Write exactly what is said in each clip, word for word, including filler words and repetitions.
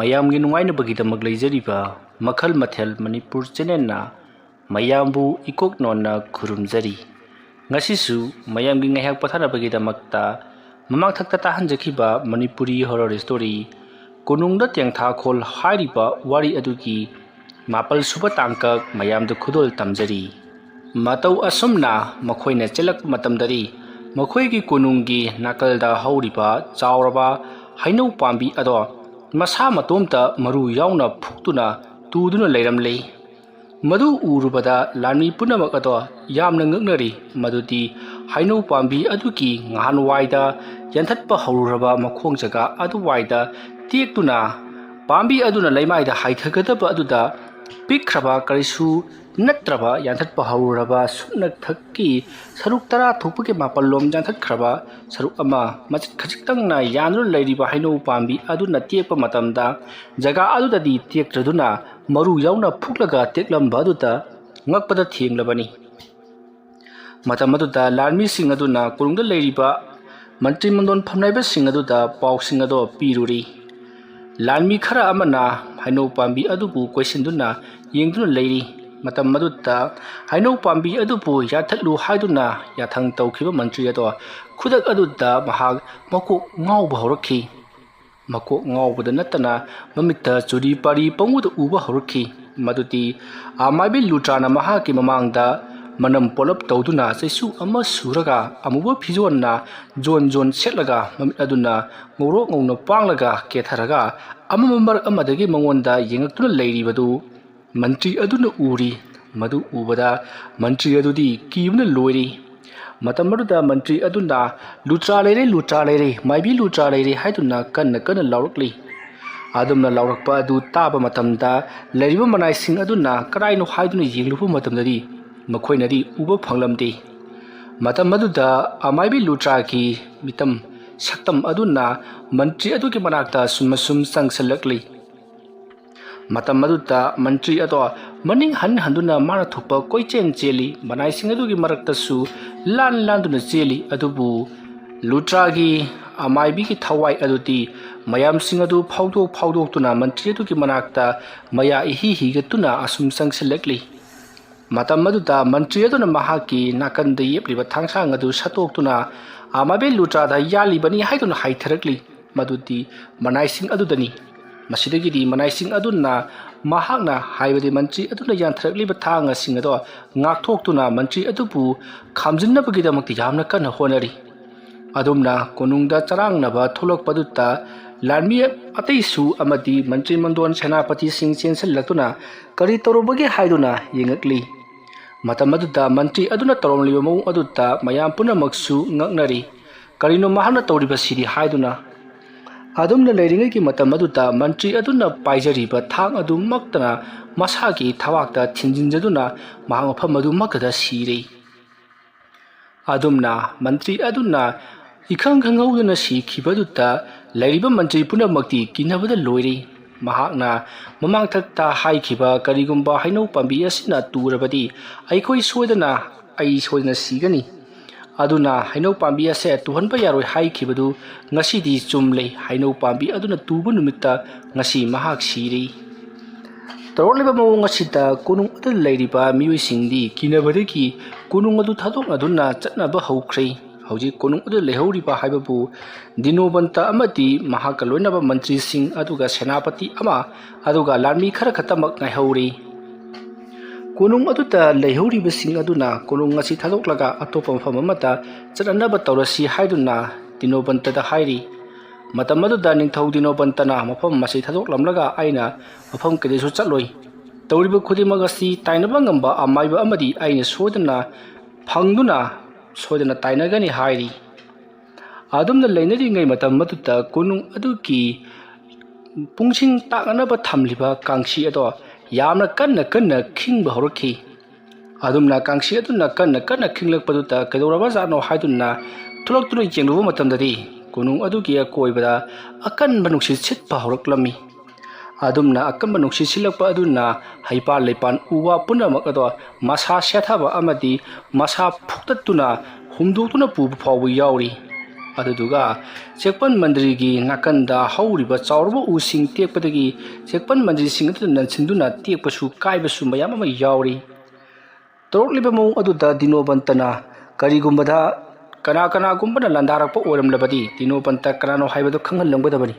ꯃꯌꯥꯝꯒꯤ ꯅꯨꯡꯉꯥꯏꯅꯕꯒꯤꯗꯃꯛ ꯂꯩꯖꯔꯤꯕ ꯃꯈꯜ ꯃꯊꯦꯜ ꯃꯅꯤꯄꯨꯔ ꯆꯦꯅꯦꯜꯅ ꯃꯌꯥꯝꯕꯨ ꯏꯀꯣꯛ ꯅꯣꯟꯅ ꯈꯨꯔꯨꯝꯖꯔꯤ꯫ ꯉꯁꯤꯁꯨ ꯃꯌꯥꯝꯒꯤ ꯉꯥꯏꯍꯥꯛ ꯄꯣꯊꯥꯅꯕꯒꯤꯗꯃꯛꯇ ꯃꯃꯥꯡꯊꯛꯇ ꯇꯥꯍꯟꯖꯈꯤꯕ ꯃꯅꯤꯄꯨꯔꯤ ꯍꯣꯔꯔ ꯁ꯭ꯇꯣꯔꯤ ꯀꯣꯅꯨꯡꯗ ꯇꯦꯡꯊꯥꯈꯣꯜ ꯍꯥꯏꯔꯤꯕ ꯋꯥꯔꯤ ꯑꯗꯨꯒꯤ ꯃꯥꯄꯜ ꯁꯨꯕ ꯇꯥꯡꯀꯛ ꯃꯌꯥꯝꯗ ꯈꯨꯗꯣꯜ ꯇꯝꯖꯔꯤ꯫ ꯃꯇꯧ ꯑꯁꯨꯝꯅ ꯃꯈꯣꯏꯅ ꯆꯦꯜꯂꯛꯄ ꯃꯇꯝꯗꯗꯤ ꯃꯈꯣꯏꯒꯤ ꯀꯣꯅꯨꯡꯒꯤ ꯅꯥꯀꯜꯗ ꯍꯧꯔꯤꯕ ꯆꯥꯎꯔꯕ ꯍꯩꯅꯧ ꯄꯥꯝꯕꯤ ꯑꯗꯣ ꯃꯁꯥ ꯃꯇꯣꯝꯇ ꯃꯔꯨ ꯌꯥꯎꯅ ꯐꯨꯛꯇꯨꯅ ꯇꯨꯗꯨꯅ ꯂꯩꯔꯝꯂꯤ꯫ ꯃꯗꯨ ꯎꯔꯨꯕꯗ ꯂꯥꯟꯃꯤ ꯄꯨꯝꯅꯃꯛ ꯑꯗꯣ ꯌꯥꯝꯅ ꯉꯛꯅꯔꯤ꯫ ꯃꯗꯨꯗꯤ ꯍꯩꯅꯧ ꯄꯥꯝꯕꯤ ꯑꯗꯨꯒꯤ ꯉꯍꯥꯟꯋꯥꯏꯗ ꯌꯥꯟꯊꯠꯄ ꯍꯧꯔꯨꯔꯕ ꯃꯈꯣꯡ ꯖꯒꯥ ꯑꯗꯨꯋꯥꯏꯗ ꯇꯦꯛꯇꯨꯅ ꯄꯥꯝꯕꯤ ꯑꯗꯨꯅ ꯂꯩꯃꯥꯏꯗ ꯍꯥꯏꯊꯒꯗꯕ ꯑꯗꯨꯗ ꯄꯤꯛꯈ꯭ꯔꯕ ꯀꯔꯤꯁꯨ ꯅꯠꯇ꯭ꯔꯕ ꯌꯥꯟꯊꯠꯄ ꯍꯧꯔꯨꯔꯕ ꯁꯨꯞꯅ ꯊꯛꯀꯤ ꯁꯔꯨꯛ ꯇꯔꯥ ꯊꯣꯛꯄꯒꯤ ꯃꯥꯄꯜꯂꯣꯝ ꯌꯥꯟꯊꯠꯈ꯭ꯔꯕ ꯁꯔꯨꯛ ꯑꯃ ꯃꯆꯤꯠ ꯈꯖꯤꯛꯇꯪꯅ ꯌꯥꯟꯗꯨꯅ ꯂꯩꯔꯤꯕ ꯍꯩꯅꯧ ꯄꯥꯝꯕꯤ ꯑꯗꯨꯅ ꯇꯦꯛꯄ ꯃꯇꯝꯗ ꯖꯒꯥ ꯑꯗꯨꯗꯗꯤ ꯇꯦꯛꯇ꯭ꯔꯗꯨꯅ ꯃꯔꯨ ꯌꯥꯎꯅ ꯐꯨꯛꯂꯒ ꯇꯦꯛꯂꯝꯕ ꯑꯗꯨꯗ ꯉꯛꯄꯗ ꯊꯦꯡꯂꯕꯅꯤ꯫ ꯃꯇꯝ ꯑꯗꯨꯗ ꯂꯥꯟꯃꯤꯁꯤꯡ ꯑꯗꯨꯅ ꯀꯣꯅꯨꯡꯗ ꯂꯩꯔꯤꯕ ꯃꯟꯇ꯭ꯔꯤ ꯃꯟꯗꯣꯟ ꯐꯝꯅꯥꯏꯕꯁꯤꯡ ꯑꯗꯨꯗ ꯄꯥꯎꯁꯤꯡ ꯑꯗꯣ ꯄꯤꯔꯨꯔꯤ꯫ ꯂꯥꯟꯃꯤ ꯈꯔ ꯑꯃꯅ ꯍꯩꯅꯧ ꯄꯥꯝꯕꯤ ꯑꯗꯨꯕꯨ ꯀꯣꯏꯁꯤꯟꯗꯨꯅ ꯌꯦꯡꯗꯨꯅ ꯂꯩꯔꯤ꯫ ꯃꯇꯝ ꯑꯗꯨꯗ ꯍꯩꯅꯧ ꯄꯥꯝꯕꯤ ꯑꯗꯨꯕꯨ ꯌꯥꯟꯊꯠꯂꯨ ꯍꯥꯏꯗꯨꯅ ꯌꯥꯊꯪ ꯇꯧꯈꯤꯕ ꯃꯟꯇ꯭ꯔꯤ ꯑꯗꯣ ꯈꯨꯗꯛ ꯑꯗꯨꯗ ꯃꯍꯥꯛ ꯃꯀꯣꯛ ꯉꯥꯎꯕ ꯍꯧꯔꯛꯈꯤ꯫ ꯃꯀꯣꯛ ꯉꯥꯎꯕꯗ ꯅꯠꯇꯅ ꯃꯃꯤꯠꯇ ꯆꯨꯔꯤ ꯄꯥꯔꯤ ꯄꯪꯎꯗ ꯎꯕ ꯍꯧꯔꯛꯈꯤ꯫ ꯃꯗꯨꯗꯤ ꯑꯃꯥꯏꯕꯤ ꯂꯨꯇ꯭ꯔꯥꯅ ꯃꯍꯥꯛꯀꯤ ꯃꯃꯥꯡꯗ ꯃꯅꯝ ꯄꯣꯂꯞ ꯇꯧꯗꯨꯅ ꯆꯩꯁꯨ ꯑꯃ ꯁꯨꯔꯒ ꯑꯃꯨꯕ ꯐꯤꯖꯣꯜꯅ ꯖꯣꯟ ꯖꯣꯟ ꯁꯦꯠꯂꯒ ꯃꯃꯤꯠ ꯑꯗꯨꯅ ꯉꯧꯔꯣꯛ ꯉꯧꯅ ꯄꯥꯡꯂꯒ ꯀꯦꯊꯔꯒ ꯑꯃꯝꯕ ꯃꯔꯛ ꯑꯃꯗꯒꯤ ꯃꯉꯣꯟꯗ ꯌꯦꯡꯉꯛꯇꯨꯅ ꯂꯩꯔꯤꯕꯗꯨ ꯃꯟꯇ꯭ꯔꯤ ꯑꯗꯨꯅ ꯎꯔꯤ꯫ ꯃꯗꯨ ꯎꯕꯗ ꯃꯟꯇ꯭ꯔꯤ ꯑꯗꯨꯗꯤ ꯀꯤꯕꯅ ꯂꯣꯏꯔꯤ꯫ ꯃꯇꯝ ꯑꯗꯨꯗ ꯃꯟꯇ꯭ꯔꯤ ꯑꯗꯨꯅ "ꯂꯨꯇ꯭ꯔꯥ ꯂꯩꯔꯦ, ꯂꯨꯇ꯭ꯔꯥ ꯂꯩꯔꯦ, ꯃꯥꯏꯕꯤ ꯂꯨꯇ꯭ꯔꯥ ꯂꯩꯔꯦ" ꯍꯥꯏꯗꯨꯅ ꯀꯟꯅ ꯀꯟꯅ ꯂꯥꯎꯔꯛꯂꯤ꯫ ꯑꯗꯨꯝꯅ ꯂꯥꯎꯔꯛꯄ ꯑꯗꯨ ꯇꯥꯕ ꯃꯇꯝꯗ ꯂꯩꯔꯤꯕ ꯃꯅꯥꯏꯁꯤꯡ ꯑꯗꯨꯅ ꯀꯗꯥꯏꯅꯣ ꯍꯥꯏꯗꯨꯅ ꯌꯦꯡꯂꯨꯕ ꯃꯇꯝꯗꯗꯤ ꯃꯈꯣꯏꯅꯗꯤ ꯎꯕ ꯐꯪꯂꯝꯗꯦ꯫ ꯃꯇꯝ ꯑꯗꯨꯗ ꯑꯃꯥꯏꯕꯤ ꯂꯨꯇ꯭ꯔꯥꯒꯤ ꯃꯤꯇꯝ ꯁꯛꯇꯝ ꯑꯗꯨꯅ ꯃꯟꯇ꯭ꯔꯤ ꯑꯗꯨꯒꯤ ꯃꯅꯥꯛꯇ ꯑꯁꯨꯝ ꯑꯁꯨꯝ ꯆꯪꯁꯤꯜꯂꯛꯂꯤ꯫ ꯃꯇꯝ ꯑꯗꯨꯗ ꯃꯟꯇ꯭ꯔꯤ ꯑꯗꯣ ꯃꯅꯤꯡ ꯍꯟ ꯍꯟꯗꯨꯅ ꯃꯥꯅ ꯊꯣꯛꯄ ꯀꯣꯏꯆꯦꯟ ꯆꯦꯜꯂꯤ꯫ ꯃꯅꯥꯏꯁꯤꯡ ꯑꯗꯨꯒꯤ ꯃꯔꯛꯇꯁꯨ ꯂꯥꯟ ꯂꯥꯟꯗꯨꯅ ꯆꯦꯜꯂꯤ꯫ ꯑꯗꯨꯕꯨ ꯂꯨꯇ꯭ꯔꯥꯒꯤ ꯑꯃꯥꯏꯕꯤꯒꯤ ꯊꯋꯥꯏ ꯑꯗꯨꯗꯤ ꯃꯌꯥꯝꯁꯤꯡ ꯑꯗꯨ ꯐꯥꯎꯗꯣꯛ ꯐꯥꯎꯗꯣꯛꯇꯨꯅ ꯃꯟꯇ꯭ꯔꯤ ꯑꯗꯨꯒꯤ ꯃꯅꯥꯛꯇ ꯃꯌꯥ ꯏꯍꯤ ꯍꯤꯒꯠꯇꯨꯅ ꯑꯁꯨꯝ ꯆꯪꯁꯤꯜꯂꯛꯂꯤ꯫ ꯃꯇꯝ ꯑꯗꯨꯗ ꯃꯟꯇ꯭ꯔꯤ ꯑꯗꯨꯅ ꯃꯍꯥꯛꯀꯤ ꯅꯥꯀꯟꯗ ꯌꯦꯞꯂꯤꯕ ꯊꯥꯡꯁꯥꯡ ꯑꯗꯨ ꯁꯠꯇꯣꯛꯇꯨꯅ ꯑꯃꯥꯏꯕꯤ ꯂꯨꯇ꯭ꯔꯥꯗ ꯌꯥꯜꯂꯤꯕꯅꯤ ꯍꯥꯏꯗꯨꯅ ꯍꯥꯏꯊꯔꯛꯂꯤ꯫ ꯃꯗꯨꯗꯤ ꯃꯅꯥꯏꯁꯤꯡ ꯑꯗꯨꯗꯅꯤ꯫ ꯃꯁꯤꯗꯒꯤꯗꯤ ꯃꯅꯥꯏꯁꯤꯡ ꯑꯗꯨꯅ ꯃꯍꯥꯛꯅ, ꯍꯥꯏꯕꯗꯤ ꯃꯟꯇ꯭ꯔꯤ ꯑꯗꯨꯅ ꯌꯥꯟꯊꯔꯛꯂꯤꯕ ꯊꯥꯡꯁꯤꯡ ꯑꯗꯣ ꯉꯥꯛꯊꯣꯛꯇꯨꯅ ꯃꯟꯇ꯭ꯔꯤ ꯑꯗꯨꯕꯨ ꯈꯥꯝꯖꯤꯟꯅꯕꯒꯤꯗꯃꯛꯇ ꯌꯥꯝꯅ ꯀꯟꯅ ꯍꯣꯠꯅꯔꯤ꯫ ꯑꯗꯨꯝꯅ ꯀꯣꯅꯨꯡꯗ ꯆꯔꯥꯡꯅꯕ ꯊꯣꯛꯂꯛꯄꯗꯨꯗ ꯂꯥꯟꯃꯤ ꯑꯇꯩꯁꯨ ꯑꯃꯗꯤ ꯃꯟꯇ꯭ꯔꯤ ꯃꯟꯗꯣꯟ ꯁꯦꯅꯥꯄꯇꯤꯁꯤꯡ ꯆꯦꯟꯁꯤꯜꯂꯛꯇꯨꯅ ꯀꯔꯤ ꯇꯧꯔꯨꯕꯒꯦ ꯍꯥꯏꯗꯨꯅ ꯌꯦꯡꯉꯛꯂꯤ꯫ ꯃꯇꯝ ꯑꯗꯨꯗ ꯃꯟꯇ꯭ꯔꯤ ꯑꯗꯨꯅ ꯇꯧꯔꯝꯂꯤꯕ ꯃꯑꯣꯡ ꯑꯗꯨꯗ ꯃꯌꯥꯝ ꯄꯨꯝꯅꯃꯛꯁꯨ ꯉꯛꯅꯔꯤ꯫ "ꯀꯔꯤꯅꯣ ꯃꯍꯥꯛꯅ ꯇꯧꯔꯤꯕꯁꯤꯗꯤ?" ꯍꯥꯏꯗꯨꯅ꯫ ꯑꯗꯨꯝꯅ ꯂꯩꯔꯤꯉꯩꯒꯤ ꯃꯇꯝ ꯑꯗꯨꯗ ꯃꯟꯇ꯭ꯔꯤ ꯑꯗꯨꯅ ꯄꯥꯏꯖꯔꯤꯕ ꯊꯥꯡ ꯑꯗꯨꯃꯛꯇꯅ ꯃꯁꯥꯒꯤ ꯊꯕꯥꯛꯇ ꯊꯤꯟꯖꯤꯟꯖꯗꯨꯅ ꯃꯍꯥꯛ ꯃꯐꯝ ꯑꯗꯨꯃꯛꯇꯗ ꯁꯤꯔꯦ꯫ ꯑꯗꯨꯝꯅ ꯃꯟꯇ꯭ꯔꯤ ꯑꯗꯨꯅ ꯏꯈꯪ ꯈꯪꯍꯧꯗꯅ ꯁꯤꯈꯤꯕꯗꯨꯗ ꯂꯩꯔꯤꯕ ꯃꯟꯇ꯭ꯔꯤ ꯄꯨꯝꯅꯃꯛꯇꯤ ꯀꯤꯅꯕꯗ ꯂꯣꯏꯔꯦ꯫ ꯃꯍꯥꯛꯅ ꯃꯃꯥꯡꯊꯛꯇ ꯍꯥꯏꯈꯤꯕ, "ꯀꯔꯤꯒꯨꯝꯕ ꯍꯩꯅꯧ ꯄꯥꯝꯕꯤ ꯑꯁꯤꯅ ꯇꯨꯔꯕꯗꯤ ꯑꯩꯈꯣꯏ ꯁꯣꯏꯗꯅ, ꯑꯩ ꯁꯣꯏꯗꯅ ꯁꯤꯒꯅꯤ꯫ ꯑꯗꯨꯅ ꯍꯩꯅꯧ ꯄꯥꯝꯕꯤ ꯑꯁꯦ ꯇꯨꯍꯟꯕ ꯌꯥꯔꯣꯏ" ꯍꯥꯏꯈꯤꯕꯗꯨ ꯉꯁꯤꯗꯤ ꯆꯨꯝꯂꯦ꯫ ꯍꯩꯅꯧ ꯄꯥꯝꯕꯤ ꯑꯗꯨꯅ ꯇꯨꯕ ꯅꯨꯃꯤꯠꯇ ꯉꯁꯤ ꯃꯍꯥꯛ ꯁꯤꯔꯦ꯫ ꯇꯧꯔꯛꯂꯤꯕ ꯃꯑꯣꯡ ꯑꯁꯤꯗ ꯀꯣꯅꯨꯡ ꯑꯗꯨꯗ ꯂꯩꯔꯤꯕ ꯃꯤꯑꯣꯏꯁꯤꯡꯗꯤ ꯀꯤꯅꯕꯗꯒꯤ ꯀꯣꯅꯨꯡ ꯑꯗꯨ ꯊꯥꯗꯣꯛꯅꯗꯨꯅ ꯆꯠꯅꯕ ꯍꯧꯈ꯭ꯔꯦ꯫ ꯍꯧꯖꯤꯛ ꯀꯣꯅꯨꯡ ꯑꯗꯨꯗ ꯂꯩꯍꯧꯔꯤꯕ ꯍꯥꯏꯕꯕꯨ ꯗꯤꯅꯣꯕꯟꯇ ꯑꯃꯗꯤ ꯃꯍꯥꯛꯀ ꯂꯣꯏꯅꯕ ꯃꯟꯇ꯭ꯔꯤꯁꯤꯡ, ꯑꯗꯨꯒ ꯁꯦꯅꯥꯄꯇꯤ ꯑꯃ, ꯑꯗꯨꯒ ꯂꯥꯟꯃꯤ ꯈꯔ ꯈꯛꯇꯃꯛ ꯉꯥꯏꯍꯧꯔꯤ꯫ ꯀꯣꯅꯨꯡ ꯑꯗꯨꯗ ꯂꯩꯍꯧꯔꯤꯕꯁꯤꯡ ꯑꯗꯨꯅ ꯀꯣꯅꯨꯡ ꯑꯁꯤ ꯊꯥꯗꯣꯛꯂꯒ ꯑꯇꯣꯞꯄ ꯃꯐꯝ ꯑꯃꯗ ꯆꯠꯅꯅꯕ ꯇꯧꯔꯁꯤ ꯍꯥꯏꯗꯨꯅ ꯗꯤꯅꯣꯕꯟꯇꯗ ꯍꯥꯏꯔꯤ꯫ ꯃꯇꯝ ꯑꯗꯨꯗ ꯅꯤꯡꯊꯧ ꯗꯤꯅꯣꯕꯟꯇꯅ ꯃꯐꯝ ꯑꯁꯤ ꯊꯥꯗꯣꯛꯂꯝꯂꯒ ꯑꯩꯅ ꯃꯐꯝ ꯀꯩꯗꯁꯨ ꯆꯠꯂꯣꯏ꯫ ꯇꯧꯔꯤꯕ ꯈꯨꯗꯤꯡꯃꯛ ꯑꯁꯤ ꯇꯥꯏꯅꯕ ꯉꯝꯕ ꯑꯃꯥꯏꯕ ꯑꯃꯗꯤ ꯑꯩꯅ ꯁꯣꯏꯗꯅ ꯐꯪꯗꯨꯅ ꯁꯣꯏꯗꯅ ꯇꯥꯏꯅꯒꯅꯤ ꯍꯥꯏꯔꯤ꯫ ꯑꯗꯨꯝꯅ ꯂꯩꯅꯔꯤꯉꯩ ꯃꯇꯝ ꯑꯗꯨꯗ ꯀꯣꯅꯨꯡ ꯑꯗꯨꯒꯤ ꯄꯨꯡꯁꯤꯡ ꯇꯥꯛꯅꯅꯕ ꯊꯝꯂꯤꯕ ꯀꯥꯡꯁꯤ ꯑꯗꯣ ꯌꯥꯝꯅ ꯀꯟꯅ ꯀꯟꯅ ꯈꯤꯡꯕ ꯍꯧꯔꯛꯈꯤ꯫ ꯑꯗꯨꯝꯅ ꯀꯥꯡꯁꯤ ꯑꯗꯨꯅ ꯀꯟꯅ ꯀꯟꯅ ꯈꯤꯡꯂꯛꯄꯗꯨꯗ ꯀꯩꯗꯧꯔꯕꯖꯥꯠꯅꯣ ꯍꯥꯏꯗꯨꯅ ꯊꯣꯛꯂꯛꯇꯨꯅ ꯌꯦꯡꯂꯨꯕ ꯃꯇꯝꯗꯗꯤ ꯀꯣꯅꯨꯡ ꯑꯗꯨꯒꯤ ꯑꯀꯣꯏꯕꯗ ꯑꯀꯟꯕ ꯅꯨꯡꯁꯤꯠ ꯁꯤꯠꯄ ꯍꯧꯔꯛꯂꯝꯃꯤ꯫ ꯑꯗꯨꯝꯅ ꯑꯀꯟꯕ ꯅꯨꯡꯁꯤꯠ ꯁꯤꯠꯂꯛꯄ ꯑꯗꯨꯅ ꯍꯩꯄꯥꯜ ꯂꯩꯄꯥꯜ ꯎ ꯋꯥ ꯄꯨꯝꯅꯃꯛ ꯑꯗꯣ ꯃꯁꯥ ꯁꯦꯊꯕ ꯑꯃꯗꯤ ꯃꯁꯥ ꯐꯨꯛꯇꯠꯇꯨꯅ ꯍꯨꯝꯗꯣꯛꯇꯨꯅ ꯄꯨꯕ ꯐꯥꯎꯕ ꯌꯥꯎꯔꯤ꯫ ꯑꯗꯨꯗꯨꯒ ꯆꯦꯛꯄꯟ ꯃꯟꯗ꯭ꯔꯤꯒꯤ ꯅꯥꯀꯟꯗ ꯍꯧꯔꯤꯕ ꯆꯥꯎꯔꯕ ꯎꯁꯤꯡ ꯇꯦꯛꯄꯗꯒꯤ ꯆꯦꯛꯄꯟ ꯃꯟꯗ꯭ꯔꯤꯁꯤꯡ ꯑꯗꯨꯗ ꯅꯟꯁꯤꯟꯗꯨꯅ ꯇꯦꯛꯄꯁꯨ ꯀꯥꯏꯕꯁꯨ ꯃꯌꯥꯝ ꯑꯃ ꯌꯥꯎꯔꯤ꯫ ꯇꯧꯔꯛꯂꯤꯕ ꯃꯑꯣꯡ ꯑꯗꯨꯗ ꯗꯤꯅꯣꯕꯟꯇꯅ ꯀꯔꯤꯒꯨꯝꯕꯗ ꯀꯅꯥ ꯀꯅꯥꯒꯨꯝꯕꯅ ꯂꯥꯟꯗꯥꯔꯛꯄ ꯑꯣꯏꯔꯝꯂꯕꯗꯤ ꯗꯤꯅꯣꯕꯟꯇ ꯀꯅꯥꯅꯣ ꯍꯥꯏꯕꯗꯨ ꯈꯪꯍꯜꯂꯝꯒꯗꯕꯅꯤ꯫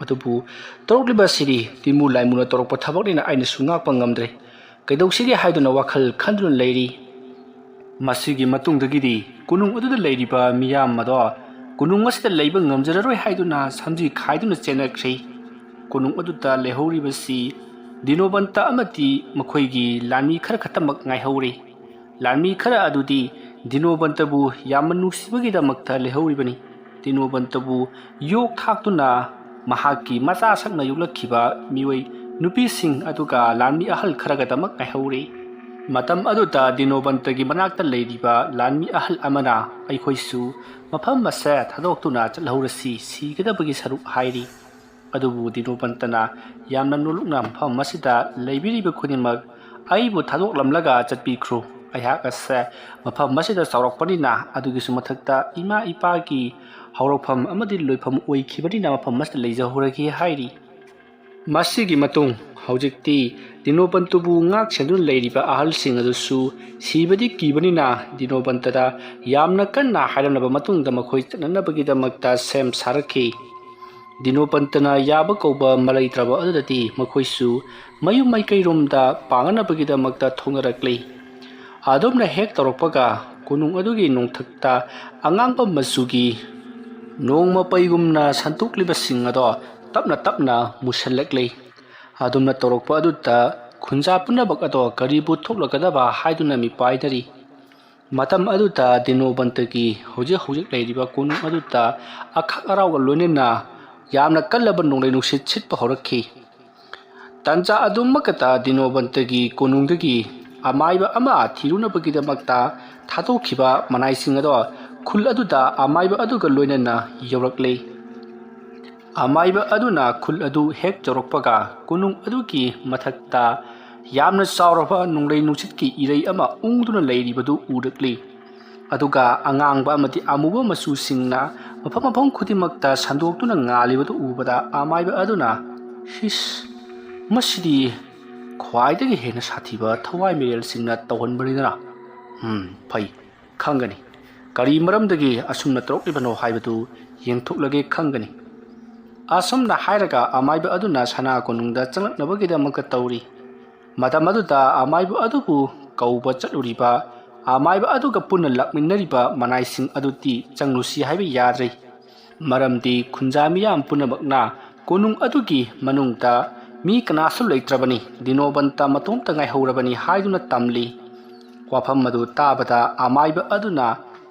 ꯑꯗꯨꯕꯨ ꯇꯧꯔꯛꯂꯤꯕ ꯑꯁꯤꯗꯤ ꯇꯤꯃꯨ ꯂꯥꯏꯃꯨꯅ ꯇꯧꯔꯛꯄ ꯊꯕꯛꯅꯤꯅ ꯑꯩꯅꯁꯨ ꯉꯥꯛꯄ ꯉꯝꯗ꯭ꯔꯦ꯫ ꯀꯩꯗꯧꯁꯤꯒꯦ ꯍꯥꯏꯗꯨꯅ ꯋꯥꯈꯜ ꯈꯟꯗꯨꯅ ꯂꯩꯔꯤ꯫ ꯃꯁꯤꯒꯤ ꯃꯇꯨꯡꯗꯒꯤꯗꯤ ꯀꯣꯅꯨꯡ ꯑꯗꯨꯗ ꯂꯩꯔꯤꯕ ꯃꯤꯌꯥꯝ ꯑꯗꯣ ꯀꯣꯅꯨꯡ ꯑꯁꯤꯗ ꯂꯩꯕ ꯉꯝꯖꯔꯔꯣꯏ ꯍꯥꯏꯗꯨꯅ ꯁꯝꯖꯤ ꯈꯥꯏꯗꯨꯅ ꯆꯦꯟꯅꯈ꯭ꯔꯦ꯫ ꯀꯣꯅꯨꯡ ꯑꯗꯨꯗ ꯂꯩꯍꯧꯔꯤꯕꯁꯤ ꯗꯤꯅꯣꯕꯟꯇ ꯑꯃꯗꯤ ꯃꯈꯣꯏꯒꯤ ꯂꯥꯟꯃꯤ ꯈꯔ ꯈꯛꯇꯃꯛ ꯉꯥꯏꯍꯧꯔꯦ꯫ ꯂꯥꯟꯃꯤ ꯈꯔ ꯑꯗꯨꯗꯤ ꯗꯤꯅꯣꯕꯟꯇꯕꯨ ꯌꯥꯝꯅ ꯅꯨꯡꯁꯤꯕꯒꯤꯗꯃꯛꯇ ꯂꯩꯍꯧꯔꯤꯕꯅꯤ꯫ ꯗꯤꯅꯣꯕꯟꯇꯕꯨ ꯌꯣꯛ ꯊꯥꯛꯇꯨꯅ ꯃꯍꯥꯛꯀꯤ ꯃꯆꯥꯁꯛꯅ ꯌꯣꯛꯂꯛꯈꯤꯕ ꯃꯤꯑꯣꯏ ꯅꯨꯄꯤꯁꯤꯡ ꯑꯗꯨꯒ ꯂꯥꯟꯃꯤ ꯑꯍꯜ ꯈꯔꯒꯗꯃꯛ ꯉꯥꯏꯍꯧꯔꯦ꯫ ꯃꯇꯝ ꯑꯗꯨꯗ ꯗꯤꯅꯣꯕꯟꯇꯒꯤ ꯃꯅꯥꯛꯇ ꯂꯩꯔꯤꯕ ꯂꯥꯟꯃꯤ ꯑꯍꯜ ꯑꯃꯅ, "ꯑꯩꯈꯣꯏꯁꯨ ꯃꯐꯝ ꯑꯁꯦ ꯊꯥꯗꯣꯛꯇꯨꯅ ꯆꯠꯍꯧꯔꯁꯤ, ꯁꯤꯒꯗꯕꯒꯤ ꯁꯔꯨꯛ" ꯍꯥꯏꯔꯤ꯫ ꯑꯗꯨꯕꯨ ꯗꯤꯅꯣꯕꯟꯇꯅ ꯌꯥꯝꯅ ꯅꯣꯂꯨꯛꯅ ꯃꯐꯝ ꯑꯁꯤꯗ ꯂꯩꯕꯤꯔꯤꯕ ꯈꯨꯗꯤꯡꯃꯛ ꯑꯩꯕꯨ ꯊꯥꯗꯣꯛꯂꯝꯂꯒ ꯆꯠꯄꯤꯈ꯭ꯔꯣ꯫ ꯑꯩꯍꯥꯛ ꯑꯁꯦ ꯃꯐꯝ ꯑꯁꯤꯗ ꯆꯥꯎꯔꯛꯄꯅꯤꯅ, ꯑꯗꯨꯒꯤꯁꯨ ꯃꯊꯛꯇ ꯏꯃꯥ ꯏꯄꯥꯒꯤ ꯍꯧꯔꯛꯐꯝ ꯑꯃꯗꯤ ꯂꯣꯏꯐꯝ ꯑꯣꯏꯈꯤꯕꯅꯤꯅ ꯃꯐꯝ ꯑꯁꯤꯗ ꯂꯩꯖꯍꯧꯔꯒꯦ ꯍꯥꯏꯔꯤ꯫ ꯃꯁꯤꯒꯤ ꯃꯇꯨꯡ ꯍꯧꯖꯤꯛꯇꯤ ꯗꯤꯅꯣꯕꯟꯇꯨꯕꯨ ꯉꯥꯛ ꯁꯦꯟꯗꯨꯅ ꯂꯩꯔꯤꯕ ꯑꯍꯜꯁꯤꯡ ꯑꯗꯨꯁꯨ ꯁꯤꯕꯗꯤ ꯀꯤꯕꯅꯤꯅ ꯗꯤꯅꯣꯕꯟꯇꯗ ꯌꯥꯝꯅ ꯀꯟꯅ ꯍꯥꯏꯔꯝꯂꯕ ꯃꯇꯨꯡꯗ ꯃꯈꯣꯏ ꯆꯠꯅꯅꯕꯒꯤꯗꯃꯛꯇ ꯁꯦꯝ ꯁꯥꯔꯛꯈꯤ꯫ ꯗꯤꯅꯣꯕꯟꯇꯅ ꯌꯥꯕ ꯀꯧꯕ ꯃꯔꯩꯇ꯭ꯔꯕ ꯑꯗꯨꯗꯗꯤ ꯃꯈꯣꯏꯁꯨ ꯃꯌꯨꯝ ꯃꯥꯏꯀꯩꯔꯣꯝꯗ ꯄꯥꯡꯅꯅꯕꯒꯤꯗꯃꯛꯇ ꯊꯣꯛꯅꯔꯛꯂꯤ꯫ ꯑꯗꯨꯝꯅ ꯍꯦꯛ ꯇꯧꯔꯛꯄꯒ ꯀꯣꯅꯨꯡ ꯑꯗꯨꯒꯤ ꯅꯣꯡꯊꯛꯇ ꯑꯉꯥꯡꯕ ꯃꯆꯨꯒꯤ ꯅꯣꯡꯃ ꯄꯩꯒꯨꯝꯅ ꯁꯟꯇꯣꯛꯂꯤꯕꯁꯤꯡ ꯑꯗꯣ ꯇꯞꯅ ꯇꯞꯅ ꯃꯨꯁꯜꯂꯛꯂꯤ꯫ ꯑꯗꯨꯝꯅ ꯇꯧꯔꯛꯄ ꯑꯗꯨꯗ ꯈꯨꯟꯖꯥ ꯄꯨꯝꯅꯃꯛ ꯑꯗꯣ ꯀꯔꯤꯕꯨ ꯊꯣꯛꯂꯒꯗꯕ ꯍꯥꯏꯗꯨꯅ ꯃꯤꯄꯥꯏꯅꯔꯤ꯫ ꯃꯇꯝ ꯑꯗꯨꯗ ꯗꯤꯅꯣꯕꯟꯇꯒꯤ ꯍꯧꯖꯤꯛ ꯍꯧꯖꯤꯛ ꯂꯩꯔꯤꯕ ꯀꯣꯅꯨꯡ ꯑꯗꯨꯗ ꯑꯈꯥꯛ ꯑꯔꯥꯎꯒ ꯂꯣꯏꯅꯅ ꯌꯥꯝꯅ ꯀꯜꯂꯕ ꯅꯣꯡꯂꯩ ꯅꯨꯡꯁꯤꯠ ꯁꯤꯠꯄ ꯍꯧꯔꯛꯈꯤ꯫ ꯇꯟꯖꯥ ꯑꯗꯨꯃꯛꯇ ꯗꯤꯅꯣꯕꯟꯇꯒꯤ ꯀꯣꯅꯨꯡꯗꯒꯤ ꯑꯃꯥꯏꯕ ꯑꯃ ꯊꯤꯔꯨꯅꯕꯒꯤꯗꯃꯛꯇ ꯊꯥꯗꯣꯛꯈꯤꯕ ꯃꯅꯥꯏꯁꯤꯡ ꯑꯗꯣ ꯈꯨꯜ ꯑꯗꯨꯗ ꯑꯃꯥꯏꯕ ꯑꯗꯨꯒ ꯂꯣꯏꯅꯅ ꯌꯧꯔꯛꯂꯦ꯫ ꯑꯃꯥꯏꯕ ꯑꯗꯨꯅ ꯈꯨꯜ ꯑꯗꯨ ꯍꯦꯛ ꯌꯧꯔꯛꯄꯒ ꯀꯣꯅꯨꯡ ꯑꯗꯨꯒꯤ ꯃꯊꯛꯇ ꯌꯥꯝꯅ ꯆꯥꯎꯔꯕ ꯅꯣꯡꯂꯩ ꯅꯨꯡꯁꯤꯠꯀꯤ ꯏꯔꯩ ꯑꯃ ꯎꯪꯗꯨꯅ ꯂꯩꯔꯤꯕꯗꯨ ꯎꯔꯛꯂꯤ꯫ ꯑꯗꯨꯒ ꯑꯉꯥꯡꯕ ꯑꯃꯗꯤ ꯑꯃꯨꯕ ꯃꯆꯨꯁꯤꯡꯅ ꯃꯐꯝ ꯃꯐꯝ ꯈꯨꯗꯤꯡꯃꯛꯇ ꯁꯟꯗꯣꯛꯇꯨꯅ ꯉꯥꯜꯂꯤꯕꯗꯨ ꯎꯕꯗ ꯑꯃꯥꯏꯕ ꯑꯗꯨꯅ, "ꯍꯤꯁ, ꯃꯁꯤꯗꯤ ꯈ꯭ꯋꯥꯏꯗꯒꯤ ꯍꯦꯟꯅ ꯁꯥꯊꯤꯕ ꯊꯋꯥꯏ ꯃꯤꯔꯦꯜꯁꯤꯡꯅ ꯇꯧꯍꯟꯕꯅꯤꯗꯅ꯫ ꯎꯝ, ꯐꯩ, ꯈꯪꯒꯅꯤ꯫ ꯀꯔꯤ ꯃꯔꯝꯗꯒꯤ ꯑꯁꯨꯝꯅ ꯇꯧꯔꯛꯂꯤꯕꯅꯣ ꯍꯥꯏꯕꯗꯨ ꯌꯦꯡꯊꯣꯛꯂꯒꯦ, ꯈꯪꯒꯅꯤ"꯫ ꯑꯁꯨꯝꯅ ꯍꯥꯏꯔꯒ ꯑꯃꯥꯏꯕ ꯑꯗꯨꯅ ꯁꯅꯥ ꯀꯣꯅꯨꯡꯗ ꯆꯪꯂꯛꯅꯕꯒꯤꯗꯃꯛꯇ ꯇꯧꯔꯤ꯫ ꯃꯇꯝ ꯑꯗꯨꯗ ꯑꯃꯥꯏꯕ ꯑꯗꯨꯕꯨ ꯀꯧꯕ ꯆꯠꯂꯨꯔꯤꯕ, ꯑꯃꯥꯏꯕ ꯑꯗꯨꯒ ꯄꯨꯟꯅ ꯂꯥꯛꯃꯤꯟꯅꯔꯤꯕ ꯃꯅꯥꯏꯁꯤꯡ ꯑꯗꯨꯗꯤ ꯆꯪꯂꯨꯁꯤ ꯍꯥꯏꯕ ꯌꯥꯗ꯭ꯔꯦ꯫ ꯃꯔꯝꯗꯤ ꯈꯨꯟꯖꯥ ꯃꯤꯌꯥꯝ ꯄꯨꯝꯅꯃꯛꯅ ꯀꯣꯅꯨꯡ ꯑꯗꯨꯒꯤ ꯃꯅꯨꯡꯗ ꯃꯤ ꯀꯅꯥꯁꯨ ꯂꯩꯇ꯭ꯔꯕꯅꯤ, ꯗꯤꯅꯣꯕꯟꯇ ꯃꯇꯣꯝꯇ ꯉꯥꯏꯍꯧꯔꯕꯅꯤ ꯍꯥꯏꯗꯨꯅ ꯇꯝꯂꯤ꯫ ꯋꯥꯐꯝ ꯑꯗꯨ ꯇꯥꯕꯗ ꯑꯃꯥꯏꯕ ꯑꯗꯨꯅ,